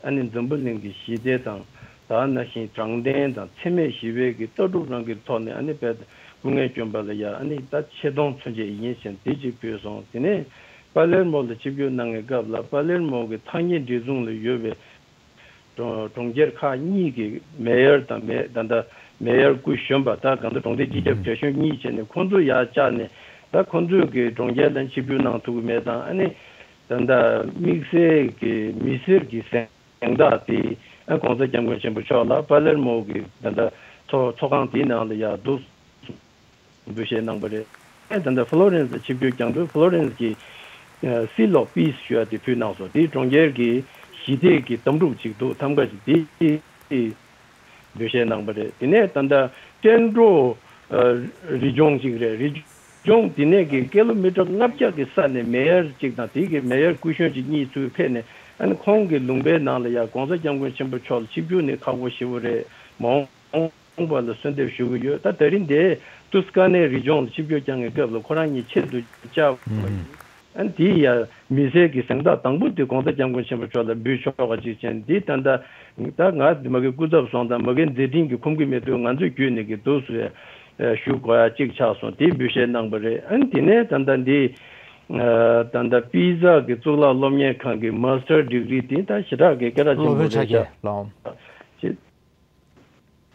ཨ་ནི་འཛམ་བུ་གླིང་གི་ཞི་བདེ་དང་དེ་ནང་བཞིན་དྲང་བདེན་དང་འཚེ་མེད་ཞི་བའི་གི་ལྟ་གྲུབ་རང་གི་ཐོག་ནས་ཨ་ནི་དཔེ་སྐུ་ངལ་བསྐྱོན་པ་ལ་ཡ་ཨ་ནི་ད་ཆེ་མཐོང་མཚོན་བྱེད་ཡིན་ཞེས་དེ་ཅིག་ཕུལ་སོང་། དེ་ནས་པ་ལེར་མོ་ལ་ཆིབས་བསྒྱུར་གནང་བའི་སྐབས་ལ་པ་ལེར་མོ་གི་ཐག་ཉེ་འབྲེལ་ཟུང་ལ་ཡོད་པའི་གྲོང་གྲོང་ཁྱེར་ཁག་གཉིས་ཀྱི་མེ་ཡར་དང་མེ་ད་ལྟ་མེ་ཡར་སྐུ་གཞོན་པ་ད་གང་ལྟར་གྲོང་སྡེ་སྤྱི་ཁྱབ་གྲལ་གཞོན་གཉིས་བྱས་ནས་ཁོང་ཚོ་ཡར་བཅར་ནས་ད་ཁོང་ཚོས་ཀྱི་གྲོང་ཁྱེར་ལ་ཆིབས་བསྒྱུར་གནང་ཐུབ་ཀྱི་མེད་དང་ཨ་ནི་ད་ལྟ་དམིགས་བསལ་གྱི་མི་སེར་གྱི་གཟེངས་རྟགས་དེ་ཨ་གོང་ས་སྐྱབས་མགོན་ཆེན་པོ་མཆོག་ལ་པ་ལེར་མོ་གི་ད་ལྟ་ཚོགས་ཚོགས་ཁང་དེའི་ནང་ལ་ཡར་འདུག་འབུལ་བཞེས་གནང་པ་རེད། ཨེ་ད་ལྟ་ཧྥ་ལོ་རེན་སི་ལ་ཆིབས་བསྒྱུར་བསྐྱངས་དུས་ཧྥ་ལོ་རེན་སི་གི་ཨ་seal of peace ཞུ་ཡ་དེ་ཕུལ་གནང་སོང་། དེ་གྲོང་ཁྱེར་གྱི་ཞི་བདེ་གི་དམ་ཕྲུག་ཅིག་འདུག་ཐམ་ག་ཅིག་དེ་འབུལ་བཞེས་གནང་པ་རེད། དེ་ནས་ད་ལྟ་ཀྲེན་ཀྲོ་ཨ་རི་ལྗོངས་ཅིག་རེད། རི་ལྗོངས་དེ་ནས་ཀྱི་ཀི་ལོ་མི་ཊར་ལྔ་བརྒྱ་གི་ས་ནས་མེ་ཡར་ཅིག་དང་དེ་གི་མེ་ཡར་སྐུ་གཞོན་ཅིག་གཉིས་ཚུར་ཕེབས་ནས་ཨ་ནི་ཁོང་གི་ལུང་པའི་ནང་ལ་ཡ་གོང་ས་སྐྱབས་མགོན་ཆེན་པོ་མཆོག་ལ་ཆིབས་བསྒྱུར་ནི་ཁག་པོ་ཞེ་པོ་རེད། མ་འོངས་པ་ལ་གསོལ་འདེབས་ཞུ་གི་ཡོད། ད་ད་རིང་འདིར་ཏུས་ཀ་ནེ་རི་ལྗོངས་ལ་ཆིབས་བསྒྱུར་བསྐྱངས་པའི་སྐབས་ལ་ཁོ་རང་གཉིས་ཆེད་དུ་བཅར་བ་ཡིན། ཨ་ནི་དེའི་ཡ་མི་སེར་གྱི་གཟེངས་རྟགས་དང་པོ་དེ་གོང་ས་སྐྱབས་མགོན་ཆེན་པོ་མཆོག་ལ་འབུལ་ཆོག་པ་ཅིག་བྱས་ནས་འདི་ད་ལྟ་ད་ང་མ་གི་སྐུ་ཚབ་སོང་དང་མ་གི་མཛད་འཕྲིན་གྱི་ཁོམ་གྱི་མེད་དུས་ང་ཚོའི་བརྒྱུད་ནས་ཀྱི་འདུག་སེ་ཞུ་དགོས་ཡ་གཅིག་ཆགས་སོང་། དེའི་འབུལ་བཞེས་གནང་པ་རེད། ཨ་ནི་དེ་ནས་ད་ལྟ་འདི་ད་ལྟ་པི་ཛ་གི་གཙུག་ལག་སློབ་གཉེར་ཁང་གི་མ་སི་ཊར་ཌི་གི་རི་དེ་ད་ཞེ་དྲག་གི་སྐད་གྲགས་ཆེན་པོ་རེད་ཤག་ལོ་ཅིག་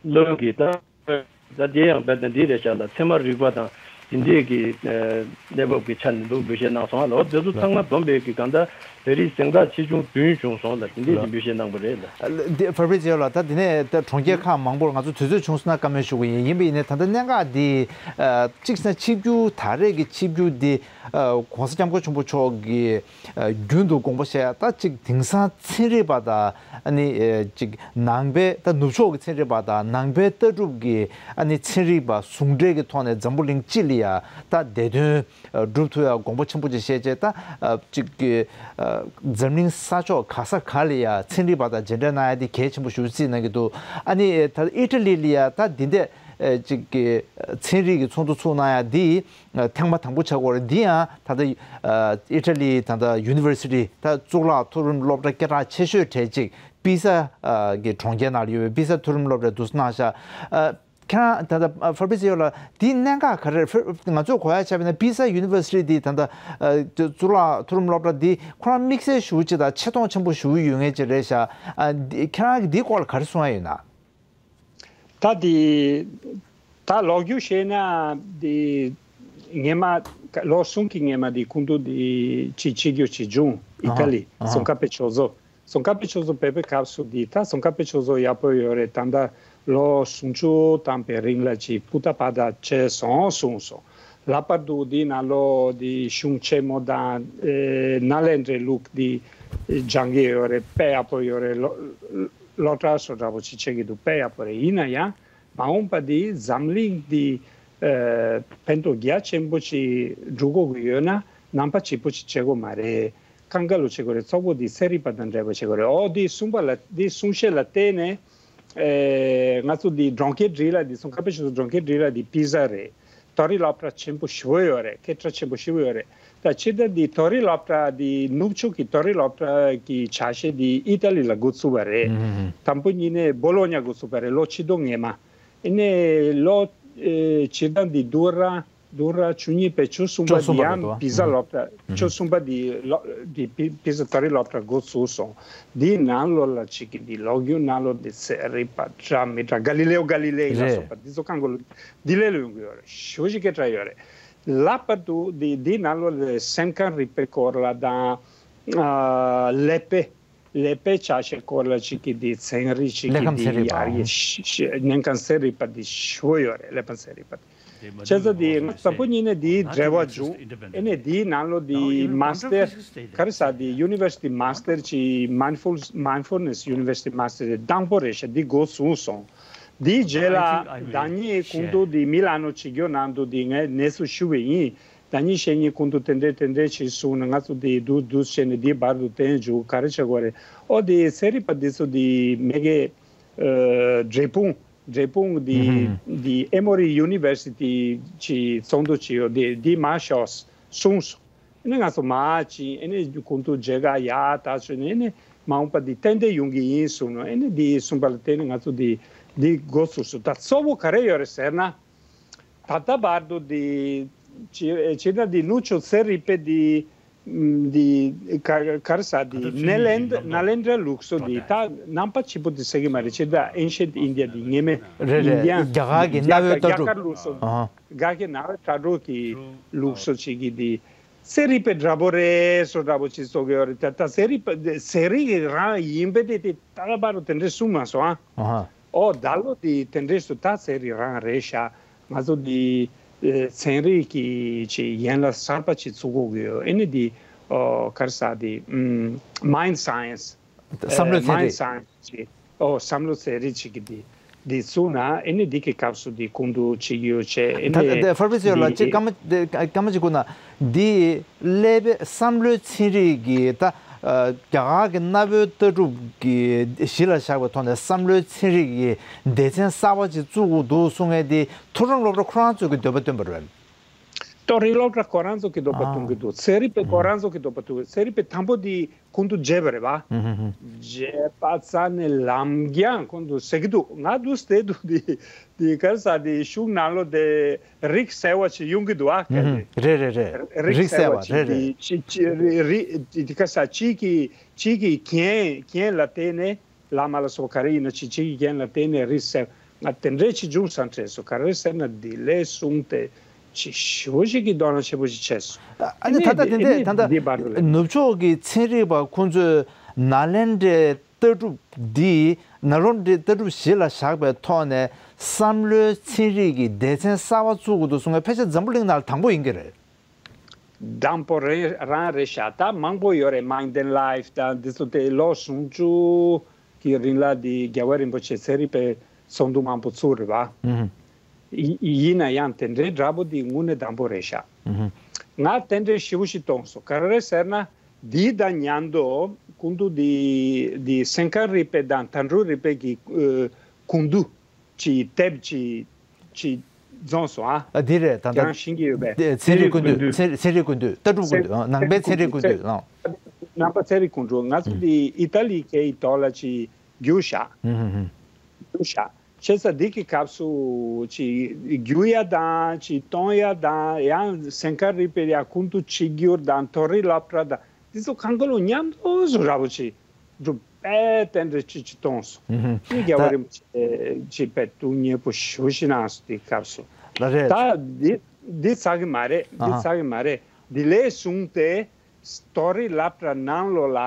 ལོན་གྱི་ད་ད་དེ་ཡང་རྦད་དེ་འདི་རེད་ཤག་ལ་ཚད་མ་རིག་པ་དང་དེ་འདྲས་ཀྱི་ཨ་གནས་བབ་ཀྱི་ཆ་ནས་འདུག་འབུལ་བཞེས་གནང་སོང་ཨ་ལོ། དེ་ཚོ་ཚང་མ་བསྡོམས་པས་ཀྱི་གང་ལྟར་ བོད་རིགས་གཟེངས་རྟགས་ཆེ་ཆུང་བདུན་བྱུང་སོང་ལ། དེ་འདྲའི་ལགས། འགྲེམས་སྤེལ་བཤད་གནང་པ་རེད་ལ། ཨ་ལ་འདི་ཕར་པི་ཙི་ཡོ་ལགས། ད་འདི་ནས་ད་གྲོང་ཁྱེར་ཁག་མང་པོར་ང་ཚོ་དུས་ཚོད་བྱུང་སོང་ན་བཀའ་མོལ་ཞུ་གི་ཡིན། ཡིན་པ་ཡིན་ནའི་ད་ལྟ་གནད་འགག་འདི་ཨ་གཅིག་ཟེར་ན་ཆིབས་བསྒྱུར་ད་རེས་ཀྱི་ཆིབས་བསྒྱུར་འདི་ཨ་༸གོང་ས་༸སྐྱབས་མགོན་ཆེན་པོ་མཆོག་གིས་ཨ་རྒྱུན་དུ་དགོངས་པ་བཞེས་ཡ། ད་གཅིག་དེང་སང་ཚན་རིག་པ་དང་ཨ་ནི་ཨ་གཅིག་ནང་པའི་ད་ནུབ་ཕྱོགས་ཀྱི་ཚན་རིག་པ་དང་ནང་པའི་ལྟ་གྲུབ་ཀྱི་ཨ་ནི་ཚན་རིག་པ་ཟུང་འབྲེལ་གྱི་ཐོག་ནས་འཛམ་བུ་གླིང་སྤྱི་ལ་ཡ་ད་བདེ་དོན་སྒྲུབ་ཐུབ་ཡ་དགོངས་པ་ཆེན་པོ་ཅིག་བཞེས་བྱས། ད་ཨ་གཅིག་གི་ཨ་འཛམ་གླིང་ས་ཕྱོགས་ག་ས་ག་ལ་ཡ་ཚན་རིག་པ་དང་མཇལ་འཕྲད་གནང་ཡ་དེ་གལ་ཆེན་པོ་ཞེ་པོ་བརྩིས་གནང་གི་འདུག་ཨ་ནི་ད་ཨི་ཊ་ལི་ལ་ཡ་ད་འདི་འདྲས་ཨ་གཅིག་གི་ཚན་རིག་གི་ཚོགས་འདུ་ཚུགས་གནང་ཡ་འདི་ཨ་ཐེངས་མ་དང་པོ་ཆགས་ཀྱི་ཡོད་རེད། འདི་ཡང་ད་ལྟ་ཨ་ཨི་ཊ་ལི་ད་ལྟ་ཡུ་ནི་ཝར་སི་ཊི་ད་གཙུག་ལག་མཐོ་རིམ་སློབ་གྲྭ་སྐད་གྲགས་ཆེ་ཤོས་གྲས་གཅིག་པི་ས་ཨ་གི་གྲོང་ཁྱེར་ནང་ལ་ཡོད་པའི་པི་ས་མཐོ་རིམ་སློབ་གྲྭ་འདུག་སེ་གནང་ཤག་ཨ། ཁྱེད་རང་ད་ལྟ་ཕར་པི་ཙི་ཡོ་ལགས། འདིའི་གནད་འགག་ག་རེ་རེད། ཕར་ང་ཚོས་གོ་ཡ་ཆ་བྱས་ན་པི་ས་ཡུ་ནི་ཝར་སི་ཊི་འདི་ད་ལྟ་ཨ་གཙུག་ལག་མཐོ་རིམ་སློབ་གྲྭ་འདི་ཁོ་རང་དམིགས་བསལ་ཞེ་པོ་ཅིག་དང་ཆེ་མཐོང་ཆེན་པོ་ཞེ་པོ་ཡོད་མཁན་ཅིག་རེད་ཤག་ཨ་འདི་ཁྱེད་རང་གིས་འདིའི་སྐོར་ལ་ག་རེ་གསུང་ཡ་ཡོད་ན། ད་འདི་ད་ལོ་རྒྱུས་བཤད་ན་འདི་སྔས་མ་ལོ་གསུམ་གྱི་སྔས་མ་འདི་ཁོང་ཚོ་འདི་ཆིབས་བསྒྱུར་ཅིག་བྱུང་། ཨི་ཊ་ལི། ཨ་ཧ། ཙོང་ཁ་པའི་ཕྱོགས་བཟོ། ཙོང་ཁ་པའི་ཕྱོགས་བཟོ་ཕེབས་པའི་སྐབས་སུ་འདི་ད་ཙོང་ཁ་པའི་ཕྱོགས་བཟོ་ཡག་པོ་ཡོད་རེད། ད་ལྟ་ལོ་སུམ་ཅུ་ཐམ་པའི་རིང་ལ་ཅིག་ཕུ་ཐག་པ་དང་བྱས་སོང་གསུངས་སོང་། ལྷག་པར་དུ་འདི་ནང་ལོགས་འདི་གཞུང་ཆེན་མོ་དང་ཨེ་ནཱ་ལེནྡྲའི་ལུགས་འདི་སྦྱང་གི་ཡོད་རེད། དཔེ་ཡག་པོ་ཡོད་རེད། སློབ་སློབ་གྲྭ་སོགས་འདྲ་པོ་ཅིག་བྱེད་ཀྱི་འདུག་དཔེ་ཡག་པོ་རེད། ཡིན་ན་ཡང་མ་འོངས་པ་འདི་འཛམ་གླིང་འདི་ཨེ་ཕན་ཐོགས་རྒྱ་ཆེན་པོ་ཅིག་འགྲོ་དགོས་ཀྱི་ཡོད་ན་ནང་པ་གཅིག་པོ་ཅིག་བྱེད་དགོས་མ་རེད། གང་ག་ལོ་བྱེད་དགོས་རེད། གཙོ་བོ་འདི་ཚན་རིག་པ་དང་འབྲེལ་བ་བྱེད་དགོས་རེད། ཨོ་འདི་གསུངས་པ་ལ་འདི་གསུང་བཤད་ལ་བརྟེན་ནས་ཨེ་ང་ཚོ་འདི་གྲོང་ཁྱེར་འདི་ལ་འདི་སོང་ཁ་པའི་ཆུ་ཚོད་གྲོང་ཁྱེར་འདི་ལ་འདི་པི་ས་རེད། དོ་རིགས་སློབ་གྲྭ་ཆེན་པོ་ཞེ་པོ་ཡོད་རེད། སྐད་གྲགས་ཆེན་པོ་ཞེ་པོ་ཡོད་རེད། ད་ཕྱི་ཟླ་འདི་དོ་རིགས་སློབ་གྲྭ་འདི་ནུབ་ཕྱོགས་ཀྱི་དོ་རིགས་སློབ་གྲྭ་གི་ཆ་ཤས་འདི་ཨི་ཏ་ལི་ལ་འགོ་ཚུགས་པ་རེད། ཨུ་ཧུ། དང་པོ་ཉིད་ནས་སྦོ་ལོ་ཉ་འགོ་ཚུགས་པ་རེད། ལོ་ཆིག་སྟོང་སྔོན་མ། ཨེ་ནས་ལོ་ཨེ་ཕྱི་ཟླ་འདི་བསྡུ་ར་བསྡུ་ར་བཅུ་གཉིས་པའི་བཅུ་གསུམ་པ་བཅུ་གསུམ་པ་འདི་ཡང་རེད་འདུག་པི་ཟ་ཨ་སློབ་གྲྭ། ཨུ་བཅུ་གསུམ་པ་འདི་ལོ་འདི་པི་པི་ཟ་དོ་རིགས་སློབ་གྲྭ་འགོ་ཚུགས་སོང་། འདིའི་ནང་ལོགས་ལ་ཅིག་གི་འདི་ལོ་རྒྱུས་ནང་ལོགས་འདི་ཚན་རིག་པ་འདྲ་མི་འདྲ་ག་ལི་ལེའོ་ག་ལི་ལེ་ཡིན་ལ་རེད། སོགས་པ་འདི་ཚོ་གང་གོ་ལོ་འདི་ལས་ལ་ཡོང་གི་ཡོད་རེད། ཞེ་པོ་ཞིག་སྐད་གྲགས་ཡོད་རེད། ལྷག་པར་དུ་འདི་འདིའི་ནང་ལོགས་ལ་སེམས་ཁམས་རིག་པའི་སྐོར་ལ་དང་ཨ་ཀླད་པའི་ཀླད་པའི་ཆ་ཤས་སྐོར་ལ་ཅིག་གི་འདི་ཚན་རིག་ཅིག་གི་ཀླད་ཁམས་འདི་ཚན་རིག་པ། ཡར་རྒྱས་ཤ་ཤ་ཀླད་ཁམས་ཚན་རིག་པ་འདི་ཞེ་པོ་ཡོད་རེད། ཀླད་ཁམས་ཚན་རིག་པ་འདི། བྱས་ཙང་འདི་ང་དང་པོ་ཉིད་ནས་འདིའི་འབྲེལ་བ་བྱུང་། ཨེ་ནས་འདིའི་ནང་ལོགས་འདི་མ་སི་ཊར་ག་རེ་ཟེར་འདི་ཡུ་ནི་ཝར་སི་ཊི་མ་སི་ཊར་ཅིག་མའིན་ཌ་ཕུལ་མའིན་ཌ་ཕུལ་ནེས་ཡུ་ནི་ཝར་སི་ཊི་མ་སི་ཊར་དང་པོ་རེད་ཤག་འདི་འགོ་བཟུང་སོང་། འདིའི་རྗེས་ལ་ཟླ་གཉིས་གོང་དུ་འདི་མི་ལ་ནོ་བྱེད་རྒྱུ་ནང་དུ་འདི་ངས་གནས་ཚུལ་ཞུ་བ་ཡིན། ཟླ་གཉིས་ཞེ་གཉིས་གོང་དུ་དེ་འདྲས་དེ་འདྲས་བྱས་སོང་ན་ང་ཚོ་འདི་འདུག་འདུག་བྱས་ནས་འདིའི་བར་དུ་བསྟན་འཇུག་ག་རེ་བྱེད་དགོས་རེད། ཨོ་འདི་ཚན་རིག་པ་འདི་ཚོ་འདི་མེ་གེ་ཨ་འབྲས་སྤུངས་འབྲས་སྤུངས་འདི་ཨུ་ཧུམ། འདི་ཨེ་མོ་རི་ཡུ་ནི་ཝར་སི་ཊི་ཅིག་ཚོགས་འདུ་ཅིག་ཡོད་འདི་འདི་མ་ཤོག་གསུངས་སོང་། ཨེ་ནས་ང་ཚོ་མ་ཅིག་ཨེ་ནས་གོང་དུ་མཇལ་ཁ་ཡག་ད་བྱས་ནས་ཨེ་ནས་མ་འོངས་པ་འདི་ཏན་ཏན་ཡོང་གི་ཡིན་གསུངས་ནོ། ཨེ་ནས་འདི་གསུངས་པ་ལ་བརྟེན་ནས་ང་ཚོ་འདི་འདི་འགོ་ཚུགས་སོང་། ད་གཙོ་བོ་ག་རེ་ཡོད་རེད་ཟེར་ན། ད་ལྟ་བར་དུ་འདི་ཇི་ཇི་ལྟར་འདི་ནུབ་ཕྱོགས་ཚན་རིག་པའི་འདི་འདི་ག་ག་རེ་ཟེར་འདི་ནཱ་ལེནྡྲ་ནཱ་ལེནྡྲ་ལུགས་སྲོལ་འདི་ད་ནང་པ་གཅིག་པུ་འདི་ཟེར་གི་མ་རེད། ཇི་ལྟར་ཨེན་ཤེན་ཊི་ཨིན་ཌི་ཡ་འདི་སྔོན་མའི་རེད་རེད། ཨིན་ཌི་ཡ་རྒྱ་གར་གྱི་གནའ་བོའི་ལྟ་རྒྱ་གར་གྲུབ། ལུགས་སྲོལ་ཨ་ཧ། རྒྱ་གར་གྱི་གནའ་བོའི་ལྟ་གྲུབ་ཀྱི་ལུགས་སྲོལ་ཅིག་གི་འདི་ཚན་རིག་པའི་འདྲ་པོ་རེད་སོ་འདྲ་པོ་ཅིག་བཟོ་གི་ཡོད་རེད། ད་ད་ཚན་རིག་པ་ཚན་རིག་རང་ཡིན་པའི་དེ་དེ་ད་ལྟ་བར་དུ་དེ་འདྲས་གསུངས་མ་སོང་ཨ། ཨ་ཧ། ཨོ་ད་ལོ་འདི་དེ་འདྲས་སུ་ད་ཚན་རིག་རང་རེད་ཤག་ང་ཚོ་འདི་ཨེ་ཚན་རིག་གི་ཅིག་ཡན་ལག་གསར་པ་ཅིག་བཙུགས་དགོས་ཀྱི་ཡོད། ཨེ་ནི་འདི་ཨོ་ག་རེ་ཟེར་འདི་ཨམ་མའིན་ཌི་སའེན་སི། བསམ་བློའི་ཚན་རིག་མའིན་ཌི་སའེན་སི་ཅིག་ཨོ་བསམ་བློའི་ཚན་རིག་ཅིག་གི་འདི་འདི་བཙུགས་ན་ཨེ་ནི་འདི་གི་སྐབས་སུ་འདི་གོང་དུ་ཅིག་ཡོད་ཆེ་ཨེ་ད་ནི་ད་ཕར་པི་སི་ལ་འདི་ཅིག་སྐར་མ་སྐར་མ་ཅིག་སྒུག་ན། འདི་ཀླད་པའི་བསམ་བློའི་ཚན་རིག་གི་ད་ཨ་རྒྱ་གར་གྱི་གནའ་བོའི་ལྟ་གྲུབ་ཀྱི་གཞི་ལ་བཞག་པའི་ཐོག་ནས་བསམ་བློའི་ཚན་རིག་གི་སྡེ་ཚན་གསར་པ་ཅིག་བཙུགས་དགོས་འདུག་གསུང་མཁན་དེ་མཐོ་རིམ་སློབ་གྲྭ་ཁོ་རང་ཚོ་གི་འདོད་པ་བཏོན་པ་རེད། མཐོ་རིམ་སློབ་གྲྭ་ཁོ་རང་ཚོ་གི་འདོད་པ་ཨ་བཏོན་གི་འདུག་ཚན་རིག་པའི་ཁོ་ཨུ་རང་ཚོ་གི་འདོད་པ་བཏོན། ཚན་རིག་པའི་དང་པོ་དེ་ཁོང་ཚོ་བརྗེད་པ་རེད་པ། ཨུ་ཧུ་ཧུ། བརྗེད་པ་རྩ་ནས་ལམ་རྒྱང་ཁོང་ཚོ་ཟེར་གི་འདུག་ང་འདུག་སེ་འདུག་དེ་དེ་ག་རེ་ཟེར་དེ་ཤུགས་ནང་ལོགས་དེ་རིགས་གསལ་བ་ཞིག་ཡོང་གི་འདུག་ཨ། ཨུ་ཧུ། གལ་ཏེ་རེད་རེད་རེད། རིགས་རིགས་གསལ་གསལ་བ་བ་ཞིག་རེད་རེད། དེ་ཅི་ཅི་རི་རི་དེ་ག་རེ་ཟེར་གཅིག་གི་གཅིག་གི་རྒྱན་རྒྱན་ལ་བརྟེན་ནས་བླ་མ་ལ་སོགས་ག་རེ་ཡིན་ན་ཅི་གཅིག་གི་རྒྱན་ལ་བརྟེན་ནས་རིགས་གསལ་ང་དེ་འདྲས་ཅིག་འབྱུང་ས་དྲན་སོང་། ག་རེ་ཟེར་ན་དེ་ལས་གསུངས་ཏེ་ ཅིག་ཞེ་པོ་ཞིག་གི་དོ་སྣང་ཆེན་པོ་ཞིག་བྱས་སོང་། ཨ་ནི་ད་ལྟ་དེ་འདྲས་ད་ལྟ་འདི་བར་དུ་ལ། ནུབ་ཕྱོགས་ཀྱི་ཚན་རིག་པ་ཁོང་ཚོས་ནཱ་ལེནྡྲའི་ལྟ་གྲུབ་འདི་ནཱ་ལེནྡྲའི་ལྟ་གྲུབ་གཞི་ལ་བཞག་པའི་ཐོག་ནས་བསམ་བློའི་ཚན་རིག་གི་སྡེ་ཚན་གསར་པ་བཙུགས་དགོས་འདུག་གསུང་མཁན་ཕལ་ཆེར་འཛམ་བུ་གླིང་ནང་ལ་དང་པོ་ཡིན་གྱི་རེད། དང་པོ་རེ་རང་རེད་ཤག་ད་མང་པོ་ཡོད་རེད། མའིན་ཌ་ཨེན་ལའིཕ་དང་འདི་ཚོ་དེ་ལོ་སུམ་ཅུ་གི་རིང་ལ་འདི་རྒྱལ་བ་རིན་པོ་ཆེ་ཚན་རིག་པའི་ཚོགས་འདུ་མང་པོ་བཙུགས་རེད་བ། ཨུ་ཧུ། ཡིན་ཡིན་ན་ཡང་དེ་འདྲའི་འདྲ་པོ་འདི་དངོས་གནས་དང་པོ་རེད་ཤག་ཨུ་ཧུ། ང་དེ་འདྲའི་ཞེ་པོ་ཞིག་མཐོང་སོང་། ག་རེ་རེད་ཟེར་ན། འདི་དང་མཉམ་དུ་ཀུན་ཏུ་འདི་འདི་སེམས་ཁམས་རིག་པའི་དང་དྭད་འོག་རིག་པའི་གི་ཨ་གོང་བསྡུར་གྱི་དེབ་ཅིག་ཅིག་བརྫངས་སོང་ཨ། ཨ་འདི་རེད། ད་ལྟ་ཁྱེད་རང་ཤེས་ཀྱི་ཡོད་པས། འདི་ཚན་རིག་ཀུན་བཏུས། ཚན་ཚན་རིག་ཀུན་བཏུས། ལྟ་གྲུབ་ཀུན་བཏུས། ཨ་ནང་པའི་ཚན་རིག་ཀུན་བཏུས། ཨ། ནང་པ་ཚན་རིག་ཀུན་བཏུས། ང་ཚོ་འདི་ཨི་ཏཱ་ལི་སྐད་ཡིག་ཐོག་ལ་ཅིག་བསྒྱུར་བཞག་ཨུ་ཧུ་ཧུ། བསྒྱུར་བཞག་བྱས་ཙང་འདི་གི་སྐབས་སུ་ཅིག་བསྒྱུར་ཡ་དང་ཅིག་གཏོང་ཡ་དང་ཡང་སེམས་ཁམས་རིག་པའི་ཡ་ཁོང་དུ་ཆིབས་བསྒྱུར་དང་མཐོ་རིམ་སློབ་གྲྭ་དང་འདི་ཚོ་གང་ག་ལོ་མཉམ་དུ་བཟོ་འདྲ་པོ་ཅིག་འགྲོ་དཔེ་དེ་འདྲ་ཅིག་ཅིག་གཏོང་སོང་། ཨུ་ཧུ། ཨེ་རྒྱལ་བ་རིན་པོ་ཆེ་ཅིག་དཔེ་ཐུགས་མཉེས་པོ་ཞེ་པོ་ཞིག་གནང་སོང་དེ་སྐབས་སུ། ལགས་རེད། ད་འདི་འདི་ཚར་གི་མ་རེད། འདི་ཨ་ཧ། ཚར་གི་མ་རེད། འདི་ལས་བཟུང་སྟེ་མཐོ་རིམ་སློབ་གྲྭ་ནང་ལོགས་ལ་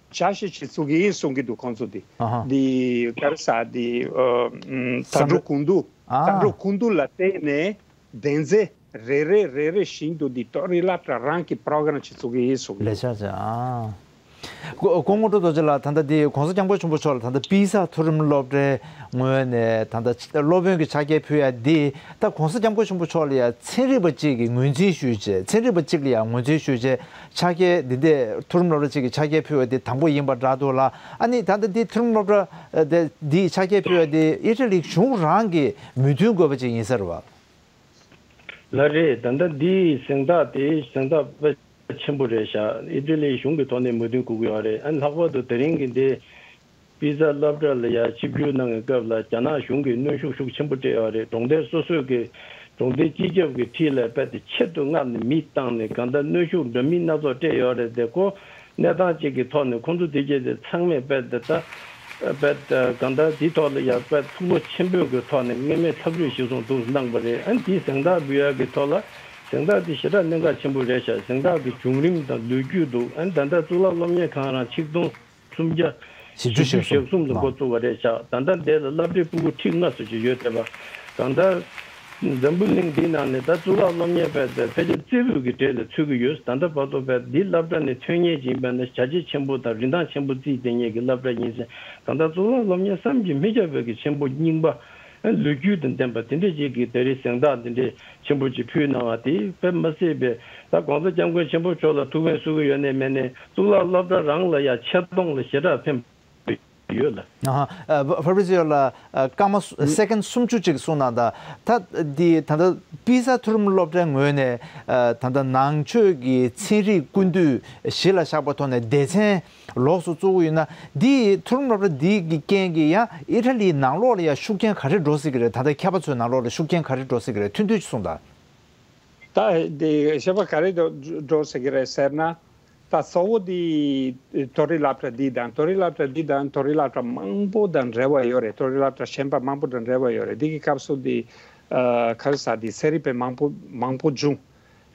བྱ་ཞིག་ཅིག་བཙུགས་ཀྱི་ཡིན་གསུང་གི་འདུག་ཁོང་ཚོ་འདི། ཨ་ཧ། འདི་ག་རེ་ཟེར་འདི་ཨ་ཨམ་བསམ་བློ། དྭད་འོག་གོང་བསྡུར། ཨ། དྭད་འོག་གོང་བསྡུར་ལ་བརྟེན་ནས་སྡིངས་ཆ་རེ་རེ་རེ་རེ་བཞིན་དུ་འདི་མཐོ་རིམ་སློབ་གྲྭ་རང་གི་པྲོ་གྷ་རམ་ཅིག་བཙུགས་ཀྱི་ཡིན་གསུང་གི་འདུག་ལས་བྱ་བྱ། ཨ། སྐུ་སྐུ་ངོ་སྤྲོ་རྡོ་རྗེ་ལགས། ད་ལྟ་འདི་༸གོང་ས་༸སྐྱབས་མགོན་ཆེན་པོ་མཆོག་ལ་ད་ལྟ་པི་ས་མཐོ་རིམ་སློབ་གྲྭའི་ངོས་ནས་ད་ལྟ་སློབ་དཔོན་གྱི་ཕྱག་འཁྱེར་ཕུལ་ཡ་འདི་ད་༸གོང་ས་༸སྐྱབས་མགོན་ཆེན་པོ་མཆོག་ལ་ཡ་ཚན་རིག་པ་གཅིག་གིས་ངོས་འཛིན་ཞུས་བྱས། ཚན་རིག་པ་གཅིག་ལ་ཡ་ངོས་འཛིན་ཞུས་བྱས། ཕྱག་འཁྱེར་འདི་འདྲས་མཐོ་རིམ་སློབ་གྲྭ་གཅིག་གི་ཕྱག་འཁྱེར་ཕུལ་བ་འདི་དང་པོ་ཡིན་པ་འདྲ་འདུག་ལ། ཨ་ནི་ད་ལྟ་འདི་མཐོ་རིམ་སློབ་གྲྭ་ཨ་དེ་འདིའི་ཕྱག་འཁྱེར་ཕུལ་བ་འདི་ཨི་ཊ་ལི་གཞུང་རང་གི་མོས་མཐུན་དགོས་པ་ཅིག་ཡིན་ས་རེད་བ། ལགས་རེད། ད་ལྟ་འདིའི་གཟེངས་རྟགས་དེ་གཟེངས་རྟགས་དཔེ་ཆེན་པོ་རེད་ཤག་ཨི་ཊ་ལིའི་གཞུང་གི་ཐོག་ནས་མོས་མཐུན་དགོས་ཀྱི་ཡོད་རེད། ཨ་ནི་ལྷག་པར་དུ་དེ་རིང་གི་འདི་པི་ས་སློབ་གྲྭ་ལ་ཡ་ཆིབས་བསྒྱུར་གནང་བའི་སྐབས་ལ་རྒྱ་ནག་གཞུང་གིས་གནོན་ཤུགས་ཤུགས་ཆེན་པོ་སྤྲད་ཡོད་རེད། གྲོང་རྡལ་སོ་སོའི་གི་གྲོང་སྡེ་སྤྱི་ཁྱབ་ཀྱི་འཁྲིས་ལ་རྦད་དེ་ཆེད་དུ་མངགས་ནས་མི་བཏང་ནས་གང་ལྟར་གནོན་ཤུགས་འདྲ་མིན་སྣ་ཚོགས་སྤྲད་ཡོད་རེད་དེ། ཁོ་གནས་སྟངས་གཅིག་གི་ཐོག་ནས་ཁོང་ཚོ་དེ་རྗེས་དེ་ཚང་མས་རྦད་དེ་ད་རྦད་གང་ལྟར་དེའི་ཐོག་ལ་ཡ་རྦད་ཕུགས་ལོ་ཆེན་པོའི་གི་ཐོག་ནས་དངོས་མེད་ཐབས་རུས་གཞི་བཟུང་འདུག་གནང་པ་རེད། ཨ་ནི་དེའི་གཟེངས་རྟགས་འབུལ་ཡག་གི་ཐོག་ལ་གཟེངས་རྟགས་དེ་ཞེ་དྲག་གནད་འགག་ཆེན་པོ་རེད་ཤག་གཟེངས་རྟགས་ཀྱི་བྱུང་རིམ་དང་ལོ་རྒྱུས་འདུག་ཨ་ནི་ད་ལྟ་གཙུག་ལག་སློབ་གཉེར་ཁང་རང་ཆིག་སྟོང་སུམ་བརྒྱ་བཞི་བཅུ་ཞེ་དགུ་ཞེ་གསུམ་ལ་འགོ་བཙུགས་པ་རེད་ཤག་ད་ལྟ་འདི་ལ་སློབ་གྲྭའི་ཕྲུ་གུ་ཁྲི་ལྔ་ཙམ་ཅིག་ཡོད་བསྡད་པ། གང་ལྟར་འཛམ་བུ་གླིང་འདིའི་ནང་ནས་ད་གཙུག་ལག་སློབ་གཉེར་བས་ད་ཕལ་ཆེར་རྩེ་ཕུད་ཀྱི་གྲས་ལ་ཚུད་ཀྱི་ཡོད། ད་ལྟ་བར་དུ་བས་འདི་སློབ་གྲྭ་ནས་ཐོན་མཁན་ཅིག་ཡིན་པ་ན་བྱ་བྱེད་ཆེན་པོ་དང་རིན་ཐང་ཆེན་པོ་བརྩིས་བསྡད་མཁན་གྱི་སློབ་གྲྭ་ཡིན་ཟེར། གང་ལྟར་གཙུག་ལག་སློབ་གཉེར་བསམ་གྱིས་མི་ཁྱབ་པའི་གི་ཆེན་པོ་རྙིང་པ། ལོ་རྒྱུས་དང་ལྡན་པ་དེ་འདྲས་ཅིག་གིས་ད་རེས་གཟེངས་རྟགས་འདི་འདྲས་ཆེན་པོ་ཅིག་ཕུལ་གནང་བ་དེ་དཔེ་མ་སྲིད་པའི་ད་༸གོང་ས་༸སྐྱབས་མགོན་ཆེན་པོ་མཆོག་ལ་ཐུགས་ཕན་གསོས་ཀྱི་ཡོད་ནའི་མེད་ནའི་གཙུག་ལག་སློབ་གྲྭ་རང་ལ་ཡང་ཆེ་མཐོང་ལ་ཞེ་དྲག་ཕན་ཡོད་ལ། ཨ་ཧ། ཨ་ཕ་ཕ་རི་ཙིའོ་ལགས། ཨ་སྐར་མ་སུ་སེ་ཀན་སུམ་ཅུ་ཅིག་གསུངས་གནང་དང་། ད་འདི་ད་ལྟ་པི་ས་མཐོ་རིམ་སློབ་གྲྭའི་ངོས་ནས་ཨ་ད་ལྟ་ནང་ཆོས་ཀྱི་ཚན་རིག་ཀུན་བཏུས་གཞི་ལ་བཞག་པ་ཐོག་ནས་སྡེ་ཚན་ལོགས་སུ་བཙུགས་ཡོད་ན། འདི་མཐོ་རིམ་སློབ་གྲྭ་འདི་གི་རྐྱེན་གྱིས་ཡང་ཨི་ཊ་ལིའི་ནང་ལོགས་ལ་ཡང་ཤུགས་རྐྱེན་ག་རེ་འགྲོ་སྲིད་ཀྱི་རེད། ད་ལྟ་མཁས་པ་ཚོའི་ནང་ལོགས་ལ་ཤུགས་རྐྱེན་ག་རེ་འགྲོ་སྲིད་ཀྱི་རེད། ཐུང་ཐུང་ཅིག་གསུངས་དང་། ད་དེ་བཤད་པ་ག་རེ་འགྲོ་འགྲོ་ཟེར་གྱི་རེད་ཟེར་ན། ད་གཙོ་བོ་དེ་མཐོ་རིམ་སློབ་གྲྭ་འདི་དང་མཐོ་རིམ་སློབ་གྲྭ་འདི་དང་མཐོ་རིམ་སློབ་གྲྭ་མང་པོ་དང་འབྲེལ་བ་ཡོད་རེད། མཐོ་རིམ་སློབ་གྲྭ་གཞན་པ་མང་པོ་དང་འབྲེལ་བ་ཡོད་རེད། འདི་གི་སྐབས་སུ་དེ་ཨ་ག་རེ་ཟེར་དེ་ཚན་རིག་པ་མང་པོ་མང་པོ་བྱུང་།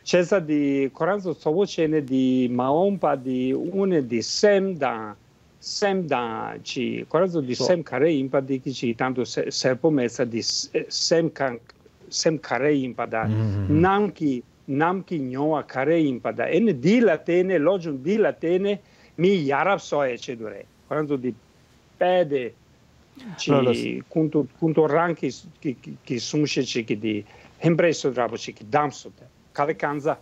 བྱས་ཙང་དེ་ཁོ་རང་ཚོ་གཙོ་བོ་བྱས་ནས་དེ་མ་འོངས་པ་དེ་དངོས་གནས་དེ་སེམས་དང་། སེམས་དང་ཅིག་ཁོ་རང་ཚོ་འདི་སོ། སེམས་ག་རེ་ཡིན་པ་འདི་གི་ཅིག་དང་དུ་གསལ་གསལ་པོ་མེད་ས་འདི་སེ་སེམས་གང་སེམས་ག་རེ་ཡིན་པ་དང་། ཨུམ། ནམ་གྱི་ནམ་གྱི་མྱོང་བ་ག་རེ་ཡིན་པ་དང་། ཨེ་ནི་འདི་ལ་བརྟེན་ནས་སློབ་སྦྱོང་འདི་ལ་བརྟེན་ནས་མི་ཡ་རབས་བཟོ་ཡའི་ཆེད་དུ་རེད། ཁོ་རང་ཚོ་འདི་དཔེ་དེ་ལགས་ལགས། ཅིག་ཀུན་ཏུ་ཀུན་ཏུ་རང་གི་གི་གི་གི་གསུང་བཤད་ཅིག་གི་འདི་ཧེམ་པྲེ་སོ་འདྲ་པོ་ཅིག་གི་བདམས་སོ་དེ། ག་ལེ་གང་ཟ།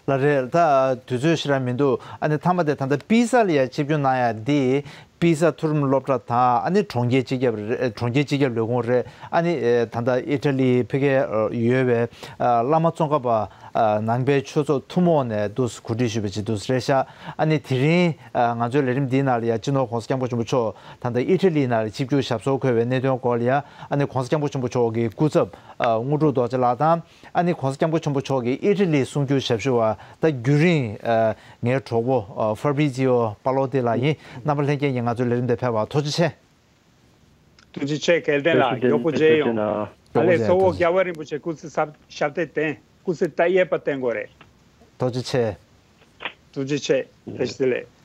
ལགས་རེད། ད་དུས་ཚོད་ཞེ་དྲག་མི་འདུག་ཨ་ནི་མཐའ་མ་དེ་ད་ལྟ་པི་ས་ལ་ཡ་ཆིབས་བསྒྱུར་གནང་ཡ་འདི་པི་ས་མཐོ་རིམ་སློབ་གྲྭ་དང་ཨ་ནི་གྲོང་ཁྱེར་སྤྱི་ཁྱབ་རེད། གྲོང་ཁྱེར་སྤྱི་ཁྱབ་ལས་ཁུངས་རེད། ཨ་ནི་ཨེ་ད་ལྟ་ཨི་ཊ་ལི་ཕ་གིར་ཡོད་པའི་ཨ་བླ་མ་ཙོང་ཁ་པ་ཨ་ནང་པའི་ཆོས་ཚོགས་ཐུན་མོང་ནས་འདུག་གོ་སྒྲིག་ཞུས་པ་ཅིག་འདུག་རེད་ཤག་ཨ་ནི་དེ་རིང་ཨ་ང་ཚོའི་ལས་རིམ་འདིའི་ནང་ལ་ཡ་སྤྱི་ནོར་༸གོང་ས་༸སྐྱབས་མགོན་ཆེན་པོ་མཆོག་ད་ལྟ་ཨི་ཊ་ལི་ནང་ལ་ཆིབས་བསྒྱུར་ཞབས་སོར་འཁོད་པའི་གནད་དོན་སྐོར་ལ་ཡ་ཨ་ནི་༸གོང་ས་༸སྐྱབས་མགོན་ཆེན་པོ་མཆོག་གི་སྐུ་ཚབ་ཨ་དངོས་གྲུབ་རྡོ་རྗེ་ལགས་དང་། ཨ་ནི་༸གོང་ས་༸སྐྱབས་མགོན་ཆེན་པོ་མཆོག་གི་ཨི་ཊ་ལི་གསུང་སྒྱུར་ཞབས་ཞུ་བ་ད་རྒྱུན་རིང་ཨ་ངའི་གྲོགས་པོ་ཨ་ཕ་བྷི་རི་ཙི་ཡོ་པ་ལོ་ཏི་ལགས་ཡིན། རྣམ་པ་ལྷན་རྒྱས་ཀྱིས་ང་ཚོའི་ལས་རིམ་དེ་ཕེབས་པར་ཐུགས་རྗེ་ཆེ། ཐུགས་རྗེ་ཆེ། སྐལ་ལྡན་ལགས། ཐུགས་རྗེ་ཆེ། མགྱོགས་པོ་མཇལ་ཡོང་། ཐུགས་རྗེ་ཆེ་གནང་། ཨ་ལས་གཙོ་བོ་རྒྱལ་བ་རིན་པོ་ཆེ་སྐུ་ཚེ་ཞབས་པད་བརྟན། སྐུ་ཚེ་ད་ཡས་པ་བསྟེན་དགོས་རེད། ཐུགས་རྗེ་ཆེ། ཐུགས་རྗེ་ཆེ། བཀྲ་ཤིས་བདེ་ལེགས།